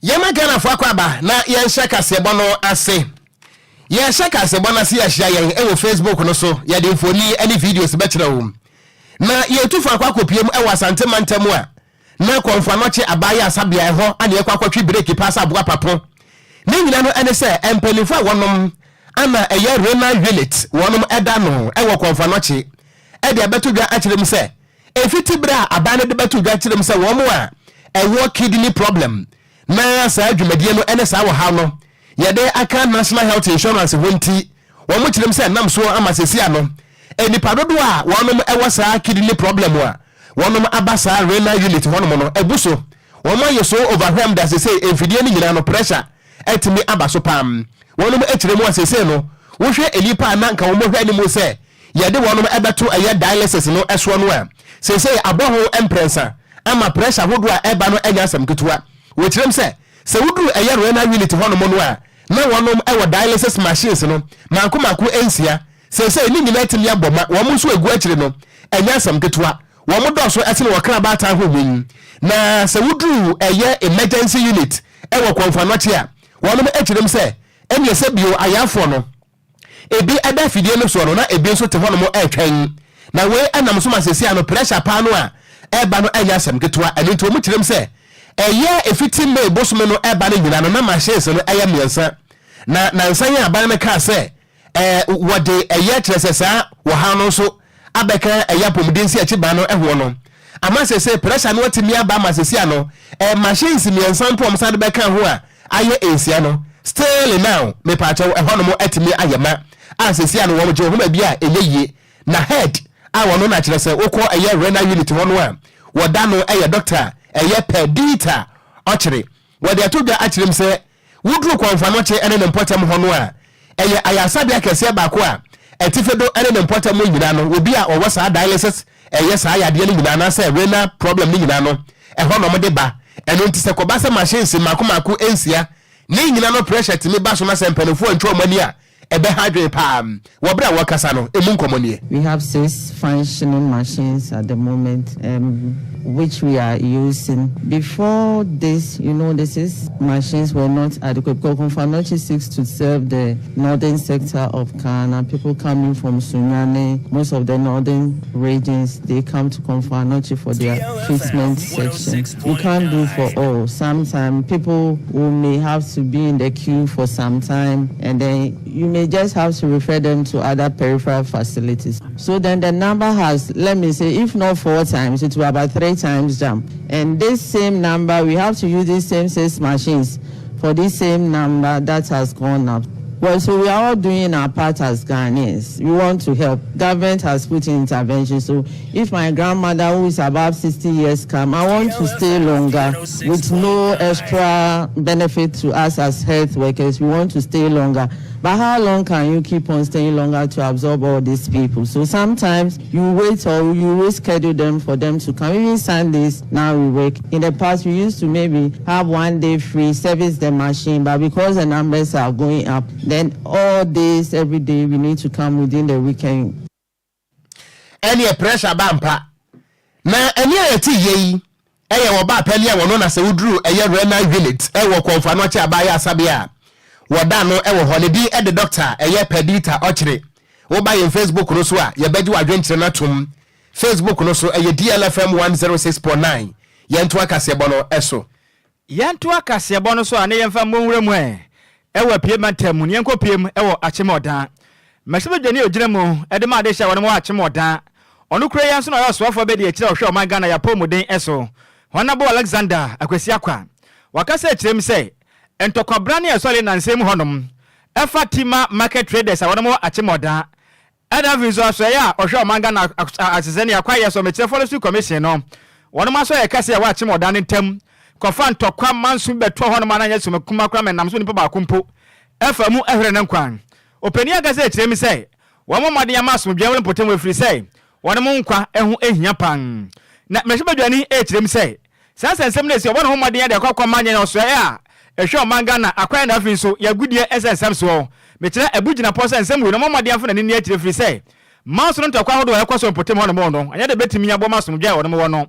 Yɛma Ghanafoɔ akɔ aba na yɛnhyɛ kaseɛbɔ no ase. Yɛhyɛ kaseɛbɔ no ase yɛahyia yɛn wɔ Facebook no so, yɛde mfoni ne videos bɛkyerɛ wo. Na yɛtu fa akɔ akɔpiem wɔ Asante mantam a na Kɔmfo Anɔkye Abaayɛ Asabea ɛhɔ ana yɛkɔ akɔtwe breki paa sɛ aboa papo. Ne nyina no ɛne sɛ mpanimfoɔ a wɔnom ana ɛyɛ renal unit wɔnom ɛda no ɛwɔ Kɔmfo Anɔkye ɛde abɛto dwa akyerɛ mu sɛ Ɛfiti berɛ a aban no de bɛto dwa kyerɛ mu sɛ wɔn a ɛwɔ kidney problem na saa dwumadie no ne saa ɔhaw no yɛde aka National Health Insurance ho nti, wɔn kyerɛ mu sɛ ɛnam soɔ ama seesei ano nnipa dodoɔ a wɔnom wɔ saa kidney problem a wɔnom aba saa renal unit hɔnom no abu so. Wɔn ayɛ so overwhelmed a seesei mfidie no nyinaa no pressure atumi aba so paa. Wɔnom kyerɛ mu a seesei no wohwɛ nnipa a na nka wɔn hwɛ anim sɛ yɛde wɔnom bɛto ɛyɛ dialysis no soɔ no a, seesei abɔ ho mprɛnsa ama pressure ahodoɔ a ɛba no nyɛ asɛm ketewa. Wɔkyerɛm sɛ, sɛ woduru ɛyɛ renal unit hɔnom no a, na wɔnom wɔ dialysis machines no maako maako nsia. Seesei ne nyinaa atumi abɔ ma wɔn nso ɛgu akyire no ɛnyɛ asɛm ketewa. Wɔn dɔɔso sene wɔkra baatan ho nwi. Na sɛ woduru ɛyɛ emergency unit wɔ Komfo Anokye a, wɔnom kyerɛm sɛ ɛneɛ sɛ bio ayarefoɔ no, Ebi da afidie no soɔ no na ebi nso te hɔnom retwɛn. Na wei nam so ma seesei ano pressure paa no a ɛreba no nyɛ asɛm ketewa. Ɛno nti wɔn kyerɛm sɛ ɛyɛ ɛfiti May bosome no ɛreba no nyinaa no na machines no ɛyɛ mmiɛnsa. Na nansa yi aban no kaa sɛ ɛɛ wɔde ɛyɛ kyerɛ sɛ saa wɔhaw no nso abɛka ɛyɛ apɔmuden si akyi ban no hoɔ no ama seesei pressure no atumi aba ama seesei ano eh, machines mmiɛnsa mpo a wɔsan de bɛka ho a ayɛ nsia no still now mepaakyɛw ɛhɔ nom atumi ayɛ ma a seesei ano wɔn gye wɔn ho baabi a ɛnyɛ yie na head a wɔn na kyerɛ sɛ wokɔ ɛyɛ renal unit hɔ no a wɔda no ɛyɛ doctor ɛyɛ Perdita ɔkyere wɔde ato dwa akyerɛ mu sɛ Woduru Kɔmfoanɔkye ne ne mpɔtam hɔ no a, ɛyɛ ayaresabea kɛseɛ baako a atifi do ne ne mpɔtam mu nyinaa no, obi a ɔwɔ saa dialysis ɛyɛ saa yadeɛ no nyinaa anaasɛ renal problem no nyinaa no, ɛhɔ na wɔde ba. Ɛno nti sɛ kɔba sɛ machines mmaako mmaako nsia ne nyinaa no pressure tumi ba so na sɛ mpanimfoɔ antwa wɔn ani a, ɛbɛha adwene paa. Wɔ berɛ a wɔrekasa no, emu nkɔmmɔ nie. We have six functioning machines at the moment um, which we are using. Before this, you know, the six machines were not adequate because Komfo Anokye seeks to serve the northern sector of Ghana. People coming from Sunyani, most of the northern regions, they come to Komfo Anokye for their treatment section. You can't do for all. Sometimes people who may have to be in the queue for some time and then you may just have to refer them to other peripheral facilities. So then the number has, let me say, if not four times, it will about three times jump. And this same number, we have to use these same six machines for this same number that has gone up. Well, so we are all doing our part as Ghanaians. We want to help. Government has put in intervention. So if my grandmother, who is above 60 years, come, I want to stay longer with no extra benefit to us as health workers. We want to stay longer. But how long can you keep on staying longer to absorb all these people? So sometimes you wait or you reschedule them for them to come. Even Sundays, now we work. In the past, we used to maybe have one day free, service the machine, but because the numbers are going up, then all days, every day, we need to come within the weekend. Ɛneɛ pressure ba ampa. Na ɛne a yɛte yɛ yi ɛyɛ ɔbaa panin a wɔno na sɛ woduru ɛyɛ renal unit ɛwɔ Kɔmfo Anɔkye Abaayɛ Asabea a wɔda ano ɛwɔ hɔ. Ne din ɛde Dɔkta ɛyɛ Perdita Ɔkyere. Woba yɛn Facebook no so a yɛbɛgye w'adwenkyerɛ no atom. Facebook no so ɛyɛ DLFM 106.9. Yɛntoa kaseɛbɔ no ɛso. Yɛntoa kaseɛbɔ no so a na yɛmfa mmɔ nwura mu ɛ wɔ Apue mantam mu na yɛnkɔ pue mu wɔ Akyem Ɔdan. Mmarahyɛbadwani a ɔgyina mu de ma adehye a wɔnom wɔ Akyem Ɔdan. Ɔno kura yi ara nso na ɔyɛ ɔsoafoɔ abadiakyire a ɔhwɛ ɔman Ghana yɛapɔwmuden so, Hon. Alexander Akwasi Akwa. Wakasa akyerɛ mu sɛ ntɔkwabra ne ɛsɔre nnansa yi mu hɔnom ɛfa Tema Market Traders a wɔnom wɔ Akyem Ɔdan Ɛna afei nso asoɛeɛ a ɔhwɛ ɔman Ghana asesɛ ne akwaeɛ so mekyerɛ Forestry Commission no, wɔnom asoɛeɛ kɛseɛ a ɛwɔ Akyem Ɔdan no ntam kɔfa ntɔkwa manso bi bɛtoɔ hɔnom a na anyɛ som kumaa koraa ma ɛnam so onipa baako mpo ɛfa mu ɛhwere ne nkwa. Ɔpanin ankasa ɛkyerɛ mu sɛ wɔmmɔ mmɔden ama asomdwoeɛ wɔ mpɔtam ɛfiri sɛ wɔnom nkwa ho hia paa. Na mmarahyɛbadwani ɛkyerɛ mu sɛ Saa nsɛnsɛm no esi ɔbɔ ne ho mmɔden de akɔ akɔma nyɛ ɔsoɛe a ɛhwɛ ɔman Ghana akwan na afei nso yɛ agudeɛ nsɛnsɛm soɔ. Mekyerɛ abu gyinapɔ sɛ nsɛm wei no ɔmɔ mmɔden afa n'ani nni akyire firi sɛ manso no ntɔkwa ahodoɔ a ɛkɔ so mpɔtam hɔ nom no ɛnyɛ de bɛtumi aboa ma asomdwoeɛ a wɔnom wɔ no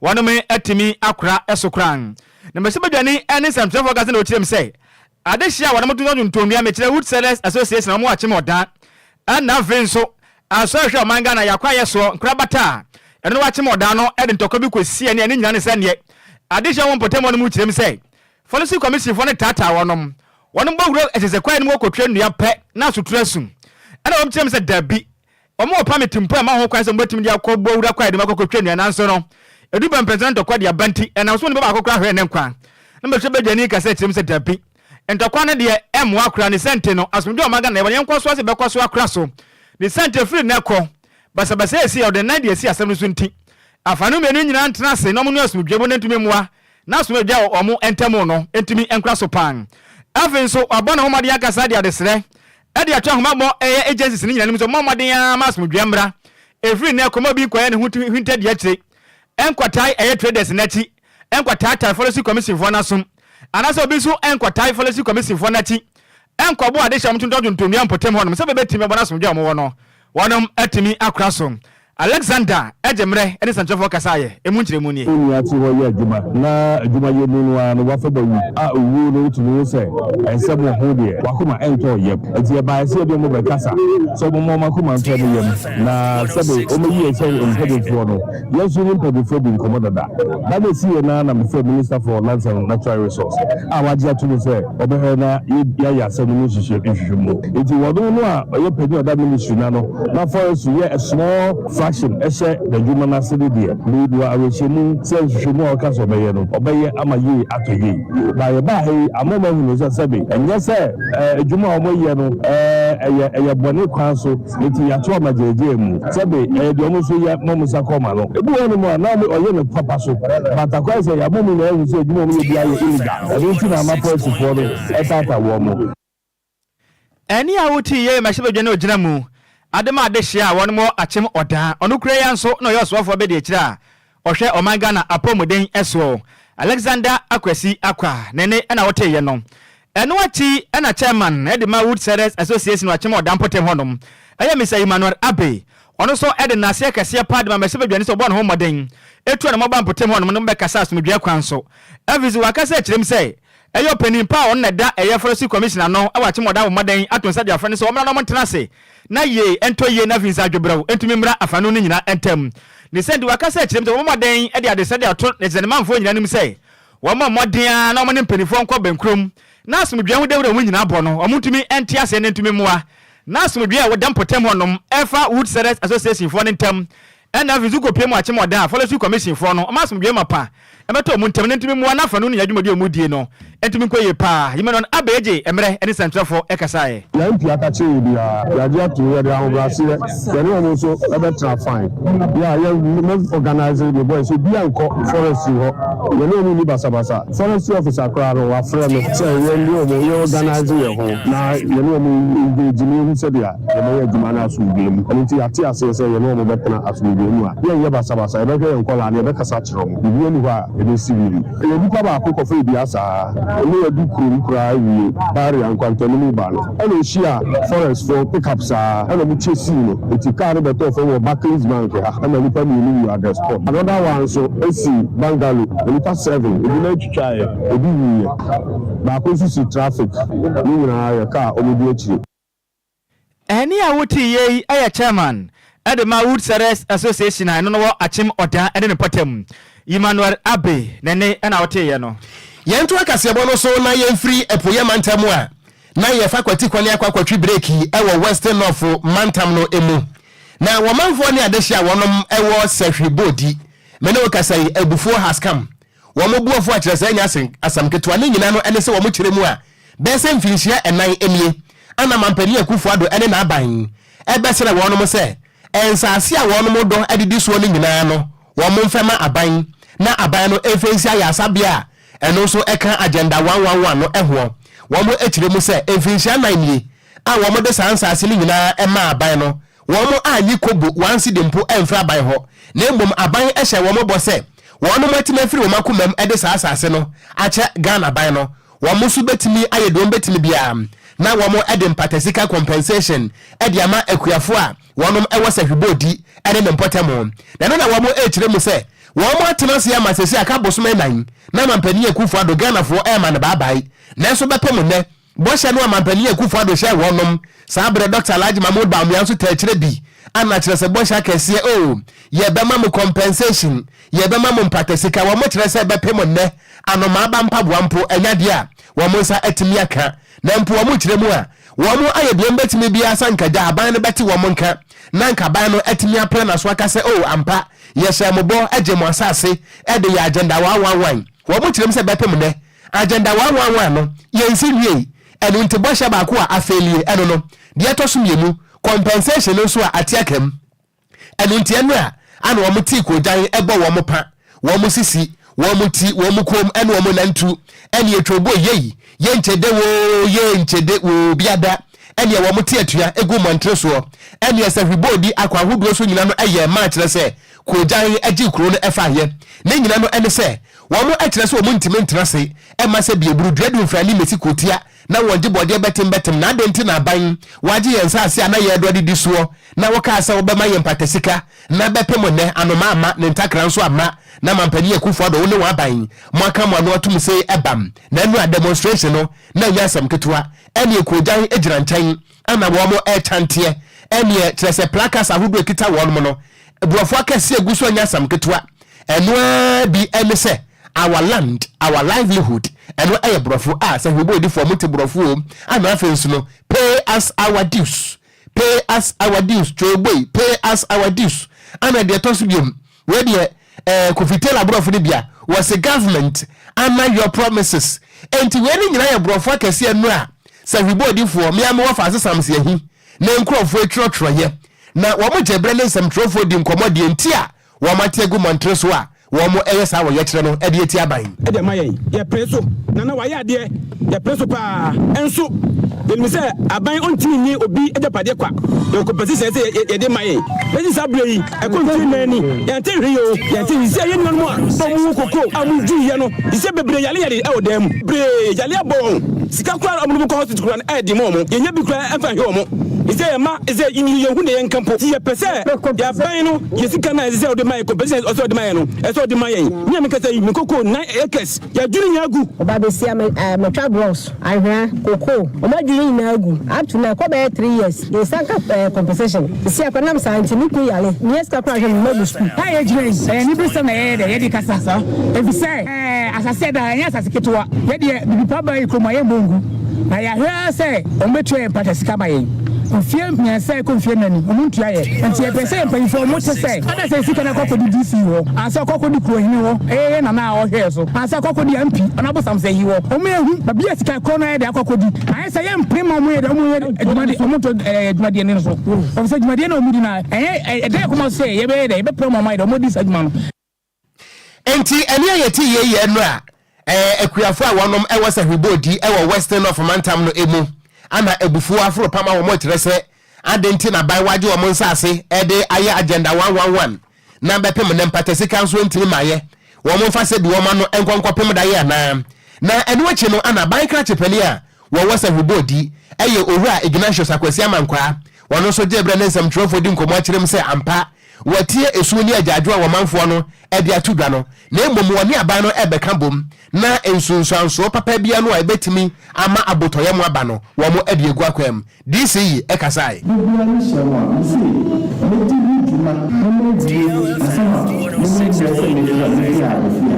wɔnom atumi akora so koraa. Na mmarahyɛbadwani ne nsɛmtwerɛfoɔ kasa na ɔkyerɛ mu sɛ adehyeɛ a wɔnom tontɔn tontɔn nnua mekyerɛ Wood Sellers Association a wɔn wɔ Akyem Ɔdan ɛna afei nso Asɔre hwɛ ɔman Ghana yɛ akwaayɛ soɔ nkorabata a ɛno no wɔakyem ɔdan no de ntɔkwa bi kɔsi ɛne ɛne nyina ne sɛ neɛ adehyeɛ wɔ mpɔtam hɔ no mu kyerɛ mu sɛ Forestry Commission foɔ no taataa wɔnom wɔnom bɔ wura ɛsɛsɛ kwaeɛ no mu kɔtwa nnua pɛ na asotoro asu ɛna wɔn kyerɛ mu sɛ dabi wɔn wɔ permit mpo a ɛma ho kwan sɛ wɔbɛtumi de akɔ bɔ wura kwaeɛ no mu akɔ kɔtwa nnua nanso no ɛdu bɛmpɛnso na ntɔkwa de aba nti ɛnam so nipa baako koraa hwɛɛ ne nkwa na mbɛhwɛ badwani kasa kyerɛ mu sɛ dabi Ntɔkwa no deɛ ɛmmoa koraa ne sɛnti no asomdwoe a ɔman Ghana yɛwɔ no yɛnkɔ so ara sɛ yɛbɛkɔ so akora so ne sɛnti ɛfiri nnɛ kɔ basabasa a ɛsi a ɔde nan de asi asɛm no so nti afaanu mmienu nyinaa ntena ase na wɔn asomdwoe mu no ntumi mmoa na asomdwoe a wɔn ntam no ntumi nkora so paa. Afei nso wabɔ ne ho mmɔden ankasa de adesrɛ de ato ahomammɔ ɛyɛ agencies no nyinaa anim sɛ wɔmmɔ mmɔden ara ma asomdwoe mmra ɛfiri nnɛ kɔ ma obi nkɔyɛ ne ho hintadua akyire nkɔtae ɛyɛ traders no akyi nkɔtaatae Forestry Commission foɔ no asom anaasɛ obi nso nkɔtae Forestry Commission foɔ no akyi nkɔbɔ adehye a wɔtontɔn nnua mpɔtam hɔnom sɛ bɛbɛtumi abɔ no asomdwoe a wɔwɔ no wɔnom atumi akora so. Alexander gye mmerɛ ne sɛnkyerɛfoɔ kasaeɛ. Emu nkyerɛmu nie. Onua te hɔ yɛ adwuma, na adwumayɛ mu no ara no wafa ba wu a owuo no wotumi hu sɛ nsɛm wɔ ho deɛ wakoma ɛntɔ yam. Nti yɛbaeɛ sɛ yɛde wɔn bɛkasa sɛ wɔmma wɔn akoma ntɔ wɔn yam na sɛbe wɔmmɛyi yɛn sɛ mpanimfoɔ no. Yɛn nso ne mpanyimfoɔ adi nkɔmmɔ dada. Da no ɛsiiɛ no ara na mefrɛɛ Minister for Lands and Natural Resource a wagye ato mu sɛ ɔbɛhwɛ na yɛayɛ asɛm no mu nhwehwɛmu. Nti wɔno no a ɔyɛ panin a ɔda ministry no ano na forestry yɛ a small fraction hyɛ n'adwuma no ase no deɛ, mewɔ awerɛhyɛmu sɛ nhwehwɛmu a ɔka sɛ ɔbɛyɛ no, ɔbɛyɛ ama yie atɔ yie. Na yɛbaa ha yi, ama wɔahunu sɛ sɛbe ɛnyɛ sɛ adwuma a wɔyɛ no ɛyɛ bɔne kwan so, Enti yɛato ama gyaagyaa mu. Sɛbe ɛyɛ deɛ ɔmo nso yɛ ma ɔmo nsa kɔ ɔmo ano. Ebi wɔ hɔnom a na ɔmo ɔyɛ no papa so but akɔyɛ sɛ yɛama ɔmo nyinaa ahu sɛ adwuma a ɔmo yɛ biara yɛ illegal ɛno nti na ama polisifoɔ no ɛtaataa wɔn. Ɛnne a wotee yei mmarahyɛbadwa no gyina mu ade ma adehyeɛ a wɔnom wɔ Akyem Ɔdaa. Ɔno kura yi ara nso na ɔyɛ ɔsoafoɔ abadiakyire a ɔhwɛ ɔman Ghana apɔwmuden soɔ, Alexander Akwasi Akwa ne nne na woteeɛ no. Ɛno akyi na Chairman de ma Wood Sellers Association wɔ Akyem Ɔda mpɔtam hɔnom, ɛyɛ Mister Emmanuel Abbey. Ɔno nso de nnaseɛ kɛseɛ paa de ma mmarahyɛbadwani sɛ ɔbɔɔ ne ho mmɔden tu anamɔ baa mpɔtam hɔnom ne bɛkasa asomdwoeɛ kwan so. Afei nso wakasa akyerɛ mu sɛ ɛyɛ ɔpanin pa a ɔno na ɛda ɛyɛ Forestry Commission ano wɔ Akyem Ɔda abɔ mmɔden ato nsa de afrɛ no sɛ ɔmmra na wɔntena ase na yie ntɔ yie na afei nso adwobrɛw ntumi mmra afanu no nyinaa ntam. Ne saa nti wakasa akyerɛ mu sɛ wɔbɔ mmɔden de adesrɛ de ato ne manfoɔ nyinaa anim sɛ wɔmmɔ mmɔden ara na wɔne mpanimfoɔ nkɔ bɛnkurom na asomdwoeɛ ho dawuro a wɔn nyinaa bɔ no wɔntumi nte aseɛ na ntumi mmoa na asomdwoeɛ a ɛwɔ mpɔtam hɔnom ɛfa Wood Sellers Association foɔ no ntam Ɛna afei nso kɔpue mu akyem ɔda a Forestry Commission foɔ no ɔma asomdwoeɛ mapa mmɛtɔ ɔmo ntam na ntumi mmoa na afanu ne adwumadi a ɔmo die no ntumi nkɔ yie paa. Emmanuel Abeegye mmerɛ ne sɛnkyerɛfoɔ kasaeɛ. Yɛn MP aka kyerɛ yɛ biara yɛagye atom, yɛde ahobraseɛ yɛne wɔn nso bɛtra fine. Yeah, yɛ mɛ organise me boys obiara nkɔ forestry hɔ, yɛne wɔn nni basabasa. Forestry officer koraa no wafrɛ me sɛ yɛne wɔn yɛ organise yɛn ho na yɛne wɔn engage na yɛhu sɛdeɛ yɛbɛyɛ adwuma no asomdwoeɛ mu. Ɛno nti yɛate aseɛ sɛ yɛne wɔn bɛtena asomdwoeɛ mu a yɛnyɛ basabasa, yɛbɛhwɛ yɛn nkwadaa no, yɛbɛkasa akyerɛ wɔn, biribiara nni hɔ a ɛbɛsi wiem. Ɛyɛ nipa baako kɔfaa dua saa, ɔne adu kurom koraa awie, barrier nkwanta no mu ba no, ɛna ɔhyia forest foɔ pick up saa, ɛna ɔmo chasii no, nti car no bɛtɔɔ fam wɔ Barclays bank ha, ɛma nipa mmienu wuu at the spot. Another one nso si bungalow, nnipa seven, ebi nan twitwaeɛ, ebi wuiɛ, baako nso si traffic, ne nyinaa yɛ car a ɔmo di akyire. Ɛnne a wotee yei yɛ Chairman de ma Wood Sellers Association a ɛno no wɔ Akyem Ɔda ne ne mpɔtam, Emmanuel Abbey ne nne na woteeɛ no. Yɛntoa kaseɛbɔ no so na yɛmfiri Apueeɛ mantam a na yɛfa kwati kwan akɔ akɔtwe breki wɔ Western North mantam no mu. Na wɔn manfoɔ ne adehye a wɔnom wɔ Sahwi Bodi. Me ne wo kasa yi, abufuo has come. Wɔn bo afu akyerɛ sɛ ɛnyɛ asɛm ketewa. Ne nyinaa no ne sɛ wɔn kyerɛ mu a, bɛyɛ sɛ mfinhyia ɛnan nie ana Mampanin Akufo Addo ne n'aban bɛsrɛ wɔnom sɛ nsaase a wɔnom dɔ adidi soɔ no nyinaa no wɔn mfɛma aban na aban no mfa nsi ayaresabea a ɛno nso ɛka Agenda 111 no hoɔ. Wɔn kyerɛ mu sɛ mfinhyia nan nie a wɔde saa nsaase no nyinaa maa aban no, wɔn annye kobo one cedi mpo amfiri aban hɔ, na mmom aban hyɛɛ wɔn bɔ sɛ wɔnom atumi afiri wɔn akomam de saa asaase no akyɛ Ghana aban no, wɔn nso bɛtumi ayɛ deɛ wɔn bɛtumi biara na wɔn de mpatasika, compensation, de ama akuafoɔ a wɔnom wɔ Sahwibodi ne ne mpɔtam. Na ɛno na wɔn rekyerɛ mu sɛ. Wɔn atena ase ama sɛsi aka bosome nan na Mampanin Akufo Addo Ghanafoɔ ɛrema no baabae. Nanso bɛpem nnɛ, bɔhyɛ no a Mampanin Akufo Addo hyɛɛ wɔnom saa berɛ Dɔkta Alhaji Mahmood Bawumia nso taa kyerɛ bi ana kyerɛ sɛ bɔhyɛ akɛseɛ oh yɛbɛma mo compensation, yɛbɛma mo mpata sika wɔn kyerɛ sɛ bɛpem nnɛ anomaa ba mpaboa mpo ɛnyɛ adeɛ a wɔn nsa atumi aka na mpo wɔn kyerɛ mu a wɔn ayɛ deɛ wɔbɛtumi biara sɛ anka gya aban no bɛte wɔn nka na anka aban no atumi apra n'aso aka sɛ oh ampa Yɛhyɛɛ mo bɔ gyee mo asase de yɛɛ Agenda 111. Wɔn kyerɛm sɛ bɛpem nnɛ. Agenda 111 no, yɛnsi nwiei. Ɛno nti bɔhyɛ baako a afeelie, ɛno no. Deɛ ɛtɔ so mmienu, compensation no nso a ate aka mu. Ɛno nti ɛno a ana wɔn tee koogyan bɔ wɔn pa, wɔn sisi, wɔn ti, wɔn kom ne wɔn nantu, ɛne atwoboɔ yei, yɛnkyɛde woo, yɛnkyɛde woo biada, ɛneɛ wɔn te atua gu mmɔntene soɔ, ɛneɛ sɛ hwibɔɔdi akwan ahodoɔ so nyina no yɛɛ ma kyerɛ sɛ koogyan gye kuro no faeɛ. Ne nyina no ne sɛ wɔn kyerɛ sɛ wɔn ntumi ntena ase mma sɛ bieburu dua dumfrani mmɛsi kurotia na wɔn gye bɔdeɛ bɛtem bɛtem na adɛn nti na aban wagye yɛn nsaase a na yɛredɔ de di soɔ na wokaa sɛ wobɛma yɛn mpatasika na bɛpem nnɛ anomaa amma ne ntakra nso amma na mampanin Akufo Addo wo ne w'aban moaka mo ano atom sei ɛbam na ɛno a demonstration no na ɛnyɛ asɛm ketewa ɛneɛ koogyan gyina nkyɛn ɛna wɔn ɛkyanteɛ ɛneɛ kyerɛ sɛ placards ahodoɔ ɛkita wɔn no borɔfo akɛseɛ gu so ɛnyɛ asɛm ketewa ɛno ara bi ɛne sɛ our land our livelihood ɛno ɛyɛ borɔfo a sɛ hwebɔodifoɔ mo te borɔfo o ana afei nso no pay us our dues pay us our dues twoboi pay us our dues ana deɛ ɛtɔ so biom wei deɛ eh, Kofi Taylor borɔfo no bia wɔse government ana your promises enti wei ne nyinaa yɛ borɔfo akɛseɛ no a sɛ hwebɔodifoɔ mea mewɔ faase samse ahi ne nkurɔfoɔ atwerɛtwerɛyɛ na wɔn gye berɛ ne nsɛmtwerɛfoɔ di nkɔmmɔ deɛ nti a wɔn ate agu mmɔntere so a wɔn yɛ saa wɔyɛkyerɛ no de atia aban. De ama yɛn. Yɛpere so. Nana wayɛ adeɛ. Yɛpere so paa. Nso yɛnim sɛ aban ɔntumi nnye obi agyapadeɛ kwa. Yɛwɔ compensation ɛsɛ sɛ yɛde ma yɛn. Bɛsi saa berɛ yi, ɛkɔ mfie nnan ni, yɛnte hwee oo, yɛnte hwee. Sisei yɛn nuanom a na wɔn wɔ koko a wɔn dwiriiɛ no, sisei bebree yare yare wɔ dan mu. Bebree yare abɔ wɔn. Sika koraa a wɔde kɔ hospital koraa no ɛyɛ den ma wɔn. Yɛnnya bi koraa mfa nhwɛ wɔn. Sisei yɛn mma, sisei yɛnhu deɛ yɛnka mpo. Nti yɛpɛ sɛ yɛn aban no yɛ sika no a ɛsɛ sɛ ɔde ma yɛn, compensation a ɛsɛ sɛ ɔde ma yɛn no, ɛsɛ sɛ ɔde ma yɛn. Me a mekasa yi, me koko nine acres, yɛadwiri nyinaa agu. Ɔba besia me eh, metwa blocks, anhwea, cocoa, ɔmo adwiri nyinaa agu. Up to now, ɛkɔ bɛyɛ 3 years, yɛnsa nka eh, compensation. Sisi akora nam saa nti, me kun yare, menya sika koraa nhwɛ me mma gu sukuu. Ha a yɛgyina yi, ɛyɛ aniberesɛm na yɛyɛ dɛ yɛde kasa, efisɛ asase a ɛda ha, ɛnyɛ asase ketewa. Yɛn deɛ, biribi pa ba yɛn kurom a, yɛmmɔ ngu, na yɛahwɛ ara sɛ wɔbɛtua yɛn mpata sika ama yɛn. Mfeɛ mmiɛnsa rekɔ mfeɛ nnan ni, wɔntua yɛn. Enti yɛpɛ sɛ yɛn mpanimfoɔ wɔte sɛ, ada sɛ sika no akɔ akɔdi DC hɔ, ansa akɔ akɔdi kurohene hɔ, ɛyɛ yɛn nana a ɔhwɛ yɛn so, ansa akɔ akɔdi MP, Honourable Samson Ahi hɔ. Wɔnhu baabi a sika korɔ no ayɛ dɛ akɔ akɔdi. Ayɛ sɛ yɛmpene ma wɔyɛ dɛ wɔyɛ adwuma de wɔto adwumadeɛ no so. Efisɛ dwumadie no a wɔdi no ɛnyɛ ɛda yɛn koma so sɛ yɛbɛyɛ dɛ yɛbɛpere ma wɔayɛ dɛ wɔadi saa adwuma no. Enti ɛne a yɛte yei yɛ nnora a akuafo a wɔnom wɔ sahwibɔdi wɔ Western North mantam no mu ama abufuo aforo pam a wɔn kyerɛ sɛ aden nti na aban wagye wɔn nsaase de ayɛ Agenda 111 na bɛpem nnɛ mpata sika nso ntumi maayɛ wɔn mfa sɛbi wɔn ano nkɔ nkɔpem da yɛ anaa. Na ɛno akyi no ana aban krakye panin a wɔwɔ sahwibɔdi yɛ Owura Ignatius Akwasi Amankwaa wɔn nso gyee berɛ ne nsɛmtwerɛfoɔ di nkɔmmɔ akyerɛ mu sɛ ampa Wɔatie esu ne agyaadwo a wɔn manfoɔ no de ato dwa no, na mmom wɔne aban no rebɛka bom na nsunsuansoɔ papa biara no a ɛbɛtumi ama abotɔyam aba no, wɔde agu akwan mu. DC yi kasae. Da biara mehyia mo a, mise, Mɛdi ho dwuma na mawie ansa na menya mmerɛ sɛ mefra mefiri ha akɔ fie ha.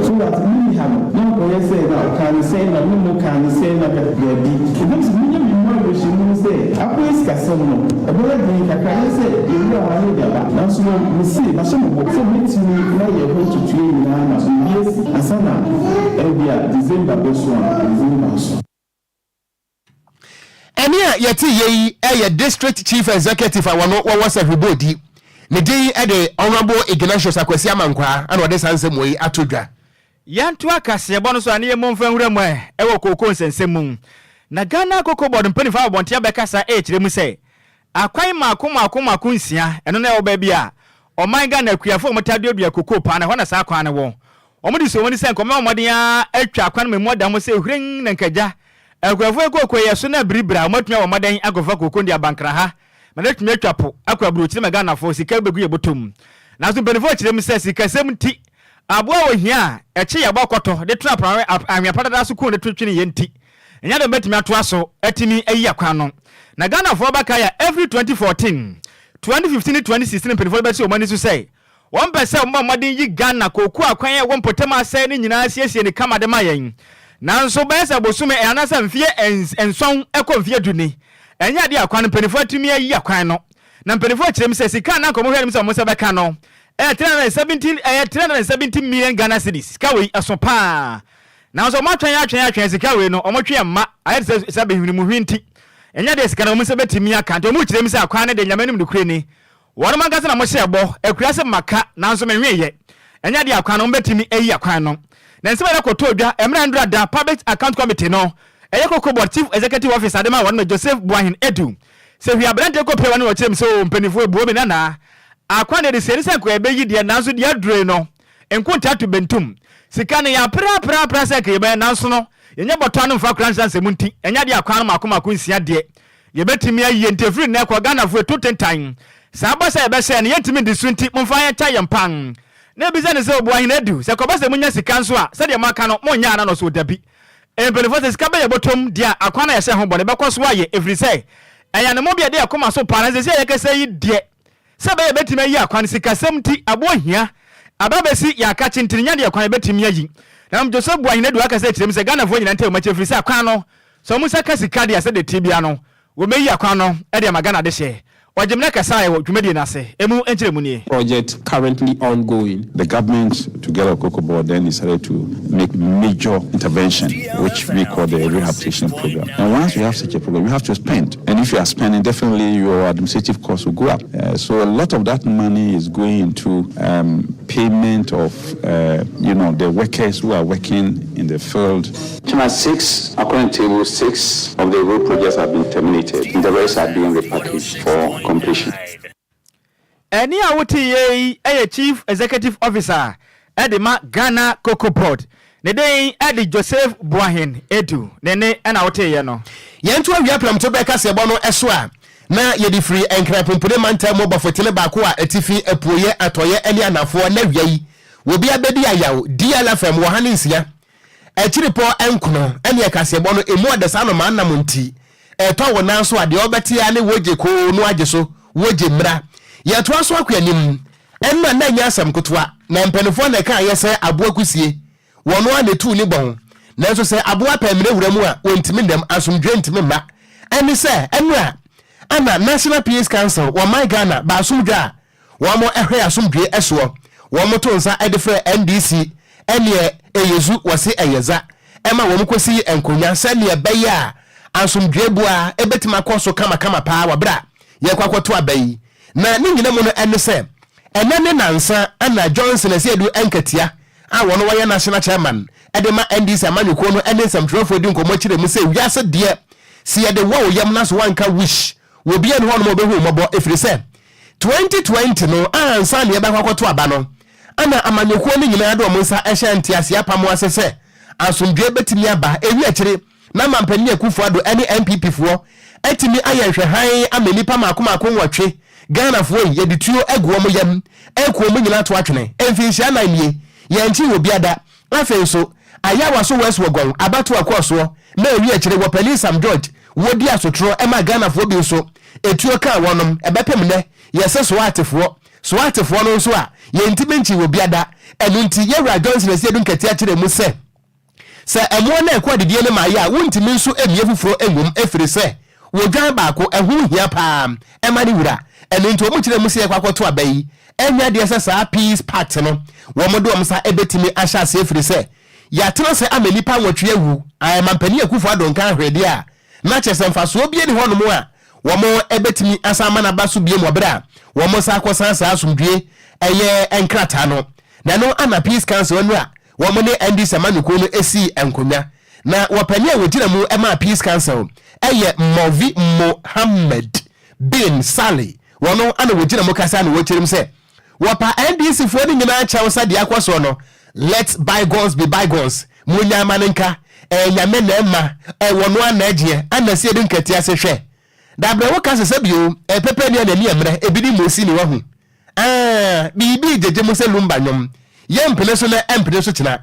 So that menni ha no, na nkɔyɛ sɛ na ɔkaa no sɛn na me mo kaa no sɛn na daabi. Ɛfiri sɛ menya me mu awerɛhyɛmu ne sɛ, akɔyɛ sikasɛm no, ɛbɛyɛ den kakra, ɛnyɛ sɛ yɛwura hɔ ara na yɛde aba. Nanso no, mise, mahyɛ mo bɔ sɛ mɛtumi mayɛ ho ntotoeɛ nyinaa ma biribi asi ansa na ebia December bɛso a, December aso. Ɛnne a yɛte yɛ yi yɛ District Chief Executive a wɔno wɔwɔ Sahwibodi. Ne din de Honourable Ignatius Akwasi Amankwaa na ɔde saa nsɛm wei ato dwa. Yɛntoa kaseɛbɔ no so a ne yɛmmɔ mfa nwura mu ɛ wɔ kooko nsɛnsɛm mu. Na Ghana Cocoa Board mpaninfoɔ abɔ abɔnten abɛkasa rekyerɛ mu sɛ akwan mmaako mmaako mmaako nsia, ɛno na ɛwɔ baabi a ɔman Ghana akuafoɔ a wɔtaa duadua kokoo paa no, ɛhɔ na saa kwan no wɔ. Wɔde si wɔn ani sɛ nka wɔbɛbɔ mmɔden ara atwa akwan ma emu ada hɔ sɛ hwiren na nka gya. Akuafoɔ yi kooko yɛ so na biribiri a, wɔatumi abɔ mmɔden akɔfa kooko no de aba Nkran ha ma no atumi atwa po akɔ aburokyire ma Ghanafoɔ sika bɛgu yɛn bɔtɔ mu. Nanso mpanimfoɔ kyerɛ mu sɛ sikasɛm nti, aboa a ohia a ɛkye yɛbɔ kɔtɔ de tena prawe anwea pradada so kun de to twene yɛ nti, ɛnyɛ ade a wɔbɛtumi atoa so atumi ayi akwan no. Na Ghanafoɔ bɛkae a ɛfiri 2014, 2015 ne 2016 mpanimfoɔ no bɛsi wɔn ani so sɛ Wɔmpɛ sɛ wɔbɔ mmɔden yi Ghana kookoo akwan a ɛwɔ mpɔtam a asɛe no nyinaa siesie no kama de ma yɛn. Nanso bɛyɛ sɛ bosome anaasɛ mfeɛ nson kɔ mfeɛ du ni, ɛnyɛ adeɛ a kwan no mpanimfoɔ atumi ayi akwan no. Na mpanimfoɔ kyerɛ mu sɛ sika a na anka wɔhwɛ anim sɛ wɔn nsa bɛka no yɛ 370 ɛyɛ 370 million Ghana cedis. Sika wei ɛso paa. Nanso wɔatwɛn atwɛn atwɛn sika wei no wɔtwe ɛmma ayɛ te sɛ sɛ bɛhwinimuhwi nti ɛnyɛ adeɛ a sika no wɔn nsa bɛtumi aka. Nti wɔkyerɛ mu sɛ akwan no deɛ Nyame anim nokorɛ ni Wɔnom ankasa na wɔhyɛɛ bɔ, akura sɛ maka, nanso menweeɛ. Ɛnyɛ adeɛ a kwan no wɔbɛtumi ayi akwan no. Na nsɛm a yɛkɔtɔɔ dwa mmerɛ a nnora da Public Account Committee no, ɛyɛ Cocoa Board Chief Executive Officer de ma wɔnom no Joseph Boahen Adu, sɛ hwii aberanteɛ kɔpie wɔne wɔkyerɛ mu sɛ oo mpaninfoɔ ɛbuo me nana, akwan deɛ de siani sɛ nka yɛbɛyi deɛ nanso deɛ aduro no nkontaa to bentum. Sika no yɛapere apere apere sɛ nka yɛbɛyɛ nanso no yɛnyɛ bɔtɔ ano mfa kora nsa nsɛm nti ɛnyɛ adeɛ a kwan no mako mako nsia deɛ Yɛbɛtumi ayie nti ɛfiri nnɛ kɔ Ghanafoɔ ɛtu tentan. Saa bɔhyɛ a yɛbɛhyɛɛ no yɛntumi ndi so nti momfa yɛn nkyɛ yɛn pan. Na yɛbisa no sɛ Obuahene Adu, sɛ ɛkɔba sɛ monya sika nso a sɛdeɛ moaka no monyɛ anaa? Na ɔse dabi. Mpaninfoɔ sɛ sika bɛyɛ bɔtɔm deɛ a akwan a yɛhyɛɛ ho bɔ no yɛbɛkɔ so ayɛ ɛfiri sɛ ɛyɛ anammɔn bi a ɛda yɛn akoma so paa na seesei a yɛkasa yi deɛ sɛ ɛbɛyɛ yɛbɛtumi ayi akwan sikasɛm nti aboɔ hia aba abɛsi yɛn akakye nti no nya deɛ kwan yɛbɛtumi ayi. Na mmom Joseph Boahen Adu akasa akyerɛ mu sɛ Ghanafoɔ nyinaa ntae wɔn akyi ɛfiri sɛ akwan no Sɛ wɔn nsa ka sika de a sɛdeɛ ɛteɛ biara no, wɔbɛyi akwan no de ama Ghana adehyeɛ. Ɔgyemena kasaeɛ wɔ dwumadie no ase. Emu nkyerɛmu nie. Project currently ongoing. The government together with Cocoa Board then decided to make major intervention which we call the rehabilitation program. And once you have such a program, you have to spend. And if you are spending, definitely your administrative costs will go up. So a lot of that money is going into um, payment of, you know, the workers who are working in the field. Channel 6, according to table 6 of the road projects have been terminated and the rest are being repackaged for completion. Ɛnne a woteeɛ yi yɛ Chief Executive Officer de ma Ghana Cocoa Board. Ne din de Joseph Boahen Adu. Ne nne na woteeɛ no. Yɛnto awia prɛmto berɛ kaseɛbɔ no so a, na yɛde firi Nkran Pumpuni mantam mu bɔfotene baako a atifi, apueɛ, atɔeɛ ne anafoɔ na awia yi obi abɛdi ayaw, DLFM, wɔ ha ne nsia. Akyiripɔ nkono ne ɛkaseɛbɔ no emu ɔdɛ saa anomaa nam nti ɛtɔ wo nan so a deɛ wobɛte ara ne wogye koo no agye so, wogye mmra. Yɛtoa so akɔ anim. Ɛnna na ɛnyɛ asɛm ketewa, na mpanimfoɔ na ɛkaeɛ sɛ aboa kusie, wɔn ara na ɛtuu ne bɔn. Nanso sɛ aboa pɛ mmerɛ wura mu a, wɔntumi nnam, asomdwoeɛ ntumi mma. Ɛne sɛ, ɛnora ana National Peace Council wɔ man Ghana ba asomdwoeɛ a Wɔn hwɛ asomdwoe soɔ. Wɔn to nsa de frɛ NDC ɛneɛ ɛyɛ zu wɔse ɛyɛ za ɛma wɔn kɔsi nkonya sɛdeɛ ɛbɛyɛ a asomdwoe bua ɛbɛtumi akɔ so kamakama paa wɔ berɛ a yɛrekɔ akɔto aba yi. Na ne nyina mu no ɛne sɛ ɛnɛ ne nansa na Johnson Asiedu Nkatia a wɔn wɔyɛ National Chairman de ma NDC amanyɔkuo no ɛne nsɛmtwerɛfoɔ di nkɔmmɔ kyerɛ mu sɛ wiase deɛ sɛ yɛde wɔ wo yam na so woanka wish wɔ obiara nni hɔnom a ɔbɛhu wo mmɔbɔ ɛfiri sɛ 2020 no ansa na yɛbɛkɔ akɔto aba no ana amanyɔkuo no nyinaa de wɔn nsa hyɛ nteaseɛ apam ase sɛ asomdwoeɛ bɛtumi aba. Ɛwi akyire na Mampanin Akufo Addo ne NPP foɔ atumi ayɛ nhwɛhan ama nnipa mmaako mmaako nwɔtwe, Ghanafoɔ yi yɛde tuo agu wɔn yam aku wɔn nyinaa ato atwene mfinhyia nan nie, yɛnkyee obiara da. Afei nso, Ayawaso West Wuogon abatoɔ a ɛkɔɔ soɔ na ɛwi akyire wɔ panin Sam George wɔdi asotorɔ maa Ghanafoɔ bi nso etuo kaa wɔnom. Ɛbɛpem nnɛ, yɛse Soatefoɔ. Soatefoɔ no nso a, yɛntimi nkyee obia da. Ɛno nti, Yɛwura Johnson Asiedu Nketia kyerɛɛ mu sɛ, sɛ ɛmoa no a ɛkɔ adidie no maeɛ a, wontimi nso mmie foforɔ nwom ɛfiri sɛ, wɔdwan baako, ɛho hia paa ma ne wura. Ɛno nti, wɔn kyerɛɛ mu sɛ yɛkɔ akɔto aba yi, ɛnyɛ adeɛ sɛ saa Peace Pact no, wɔn de wɔn nsa bɛtumi ahyɛ aseɛ ɛfiri sɛ, yɛatena ase ama nnipa nwɔtwe awu, ae, Mampanin Akufo Addo nka ahwɛ deɛ a, na kyerɛ sɛ mfasoɔ biara nni hɔnom a wɔbɛtumi asan ama no aba so biom wɔ berɛ a wɔsan akɔsan saa asomdwoeɛ ɛyɛ nkrataa no. Na ɛno ana Peace Council nnura wɔn ne NDC amanyɔkuo no sii nkonnwa. Na wɔpanin a wɔgyina mu maa Peace Council yɛ Maulvi Mohammed bin Saleh. Wɔn ana wɔgyina mu kasa na wɔkyerɛ mu sɛ wɔpa NDC foɔ no nyinaa kyɛw sɛ deɛ akɔ soɔ no let bygones be bygones, monnya ma no nka, ɛyɛ Nyame na ɛma, ɛwɔ no ara na ɛgyeɛ, ana sɛ yɛde nkati ase hwɛ dabrɛ wo ka sɛ sɛ bio, ɛpɛpɛ ni a n'ani ɛmmerɛ, ebi ne Mosi ni wahu. Aah, biribi regyegye mu sɛ lumba nnwom. Yɛmpene so nnɛ, ɛmpene so kyena.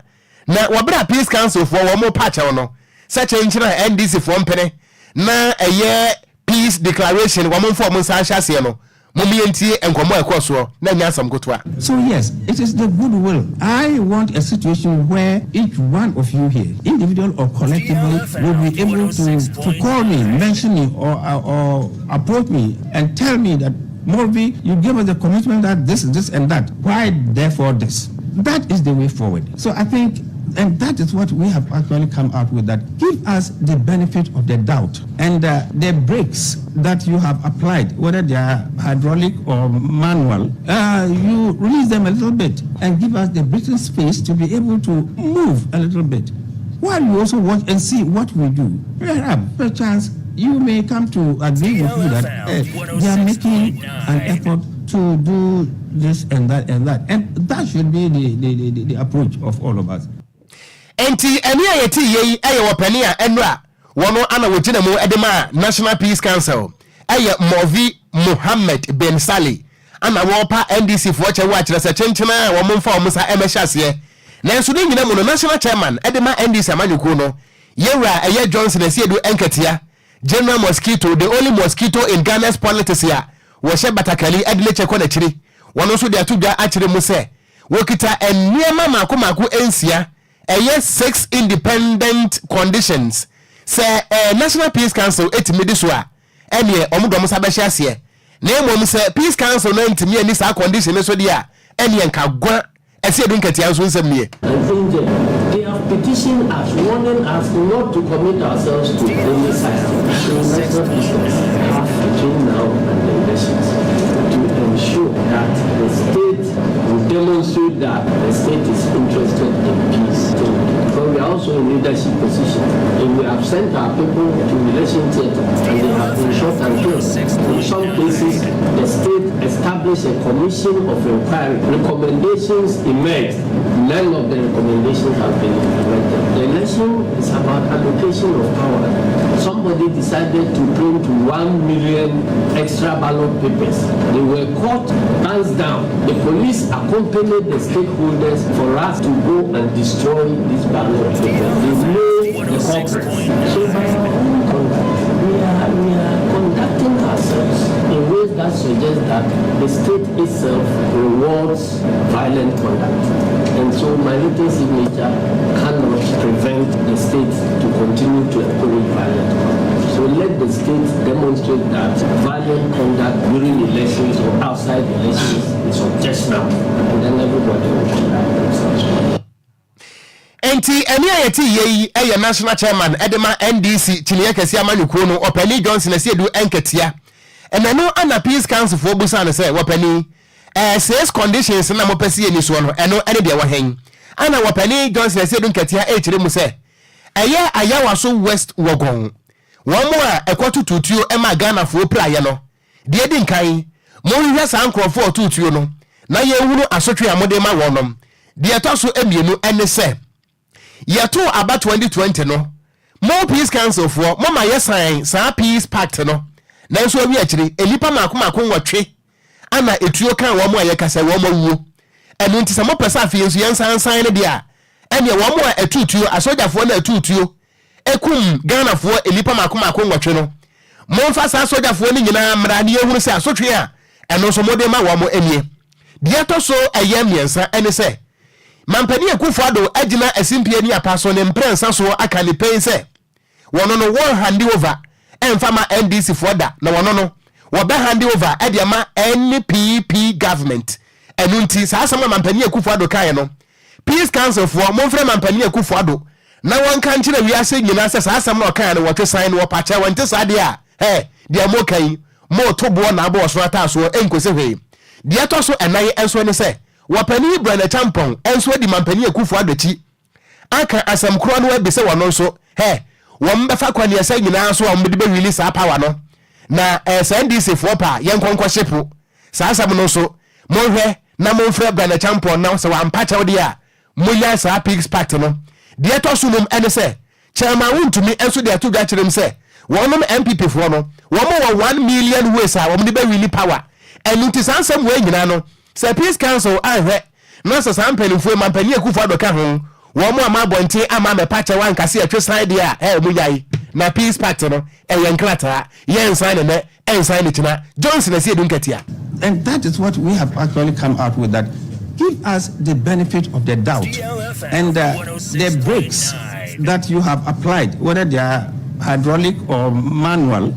Na wɔ berɛ a Peace Council foɔ wɔn repa kyɛw no, sɛ kyenkyen a NDC foɔ mpene na ɛyɛ Peace Declaration wɔn mfa wɔn nsa nhyɛ aseɛ no, mom yɛntie nkɔmmɔ a ɛkɔɔ soɔ na ɛnyɛ asɛm ketewa. So yes, it is the goodwill. I want a situation where each one of you here, individual or collectively, will be able to, to call me, mention me, or, or approach me and tell me that, Morbi, you gave us the commitment that this, this, and that. Why, therefore, this? That is the way forward. So I think, and that is what we have actually come out with, that give us the benefit of the doubt. And the brakes that you have applied, whether they are hydraulic or manual, you release them a little bit and give us the breathing space to be able to move a little bit. While you also watch and see what we do, perhaps, perchance, you may come to agree with me that they are making an effort to do this and that and that. And that should be the approach of all of us. Enti ɛne a yɛte yie yi yɛ wɔpɛne a ɛnora wɔn ana wɔgyina mu de ma National Peace Council, ɛyɛ Morvi Mohammed bin Saleh, ana wɔrepa NDC foɔ kyɛw akyerɛ sɛ kyenkyena a wɔn mfa wɔn nsa mmɛhyɛ aseɛ. Nanso ne nyina mu no, National Chairman de ma NDC amanyɔkuo no, Yɛwura ɛyɛ Johnson Asiedu Nketia, General Mosquito, the only mosquito in Ghana's politics a wɔhyɛ batakari de ne kyɛ kɔ n'akyiri, wɔn nso de ato dwa akyerɛ mu sɛ wɔkita nneɛma mmaako mmaako nsia, ɛyɛ six independent conditions, sɛ eh, National Peace Council tumi di so a, ɛneɛ wɔn de wɔn nsa bɛhyɛ aseɛ, na mmom sɛ Peace Council no antumi anni saa condition no so deɛ a, ɛneɛ nka gua Asiedu Nketia nso nsɛm nie. And injured. They have petitioned us, warning us not to commit ourselves to any side. So National Peace Council have between now and the elections to ensure that the state will demonstrate that the state is interested in peace. Because we are also in leadership position. If we have sent our people to election theater and they have been shot and killed, in some cases the state established a commission of inquiry. Recommendations emerged. None of the recommendations have been implemented. The election is about allocation of power. Somebody decided to print 1 million extra ballot papers. They were caught, hands down. The police accompanied the stakeholders for us to go and destroy these ballot papers. They know the culprits. So by our own conduct, we are conducting ourselves in ways that suggest that the state itself rewards violent conduct. And so my little signature cannot prevent the state to continue to encourage violent conduct. So let the state demonstrate that violent conduct during elections or outside elections is objectionable. And then everybody will conduct themselves. Nti ɛne a yɛte yie yi yɛ National Chairman de ma NDC kyiniiɛ kɛseɛ amanyɔkuo no, Ɔpani Johnson Asiedu Nketia. Ɛna no ana Peace Council foɔ busa no sɛ, wɔpani, six conditions na mopɛ sɛ yɛni soɔ no, ɛno ɛne deɛ wɔhɛn? Ana wɔpani Johnson Asiedu Nketia ɛrekyerɛ mu sɛ ɛyɛ Ayawaso West Wɔgɔn wɔn mo a ɛkɔto tutuo ma Ghanafoɔ piraeɛ no, deɛ di nkan, monhwehwɛ saa nkurɔfoɔ a ɔtutuo no na yɛnhunu asotwe a mode ma wɔn nom. Deɛ ɛtɔ so mmienu ɛne sɛ yɛtoo aba 2020 no, mo Peace Council foɔ moma yɛsan saa peace pact no, nanso awi akyiri nnipa mako mako 8 ana etuo kan wɔn a yɛkasa wɔn awuo. Ɛno nti sɛ mopɛ sɛ afei nso yɛnsansan no deɛ a, ɛneɛ wɔn a ɛtutuo, asogyafoɔ no ɛtutuo ekum Ghanafoɔ nnipa mako mako 8 no, momfa saa asogyafoɔ no nyinaa mmra ne yɛhunu sɛ asotwe a ɛno nso mode ma wɔn nie. Deɛ ɛtɔ so ɛyɛ mmiɛnsa ɛne sɛ Mampanin Akufo Addo agyina asimpie ne apa so ne mprɛnsa soɔ aka ne pɛn sɛ wɔno no wɔn hand over ɛmfa ma NDC foɔ da, na wɔno no wɔbɛ hand over ɛde ama NPP government. Ɛno nti saa asɛm a Mampanin Akufo Addo kaeɛ no, Peace Council foɔ, momfrɛ Mampanin Akufo Addo na wɔnka nkyerɛ wiase nyinaa sɛ saa asɛm no ɔkaeɛ no, wɔtwe san no, wɔpakyɛ wɔnte saa deɛ a ɛ deɛ moka yi, moto boɔ na abɔ ɔsoro ataasoɔ, ɛnkosi hwee. Deɛ ɛtɔ so ɛnan nso ne sɛ wɔpanin Bryan Acheampong nso adi Mampanin Akufo Addo akyi aka asɛm korɔ no abi sɛ wɔno nso hɛ wɔn bɛfa kwaneɛsɛ nyinaa so a wɔde bɛwin saa power no, na sɛ NDC foɔ pa a, yɛnkɔ nkɔhye po. Saa asɛm no nso, monhwɛ na momfrɛ Bryan Acheampong, na sɛ wampa kyɛw deɛ a, monyae saa peace pact no. Deɛ ɛtɔ so num ɛne sɛ Chairman Wontumi nso de ato dwa kyerɛ mu sɛ wɔnom NPP foɔ no, wɔn wɔ 1 million ways a wɔn de bɛwin power. Ɛno nti saa nsɛm wei nyinaa no Sɛ Peace Council anhwɛ na sɛ saa mpanimfoɔ yi, Mampanin Akufo Addo ka ho, wɔn amma abɔnten amma ammɛpa kyɛw anka sɛ yɛtwe san deɛ a, ɛɛ monyae. Na Peace Pact no, ɛyɛ nkrataa. Yɛnsan no nnɛ, ɛnsan no kyina. Johnson Asiedu Nketia. And that is what we have actually come out with that give us the benefit of the doubt and uh, the brakes that you have applied, whether they are hydraulic or manual,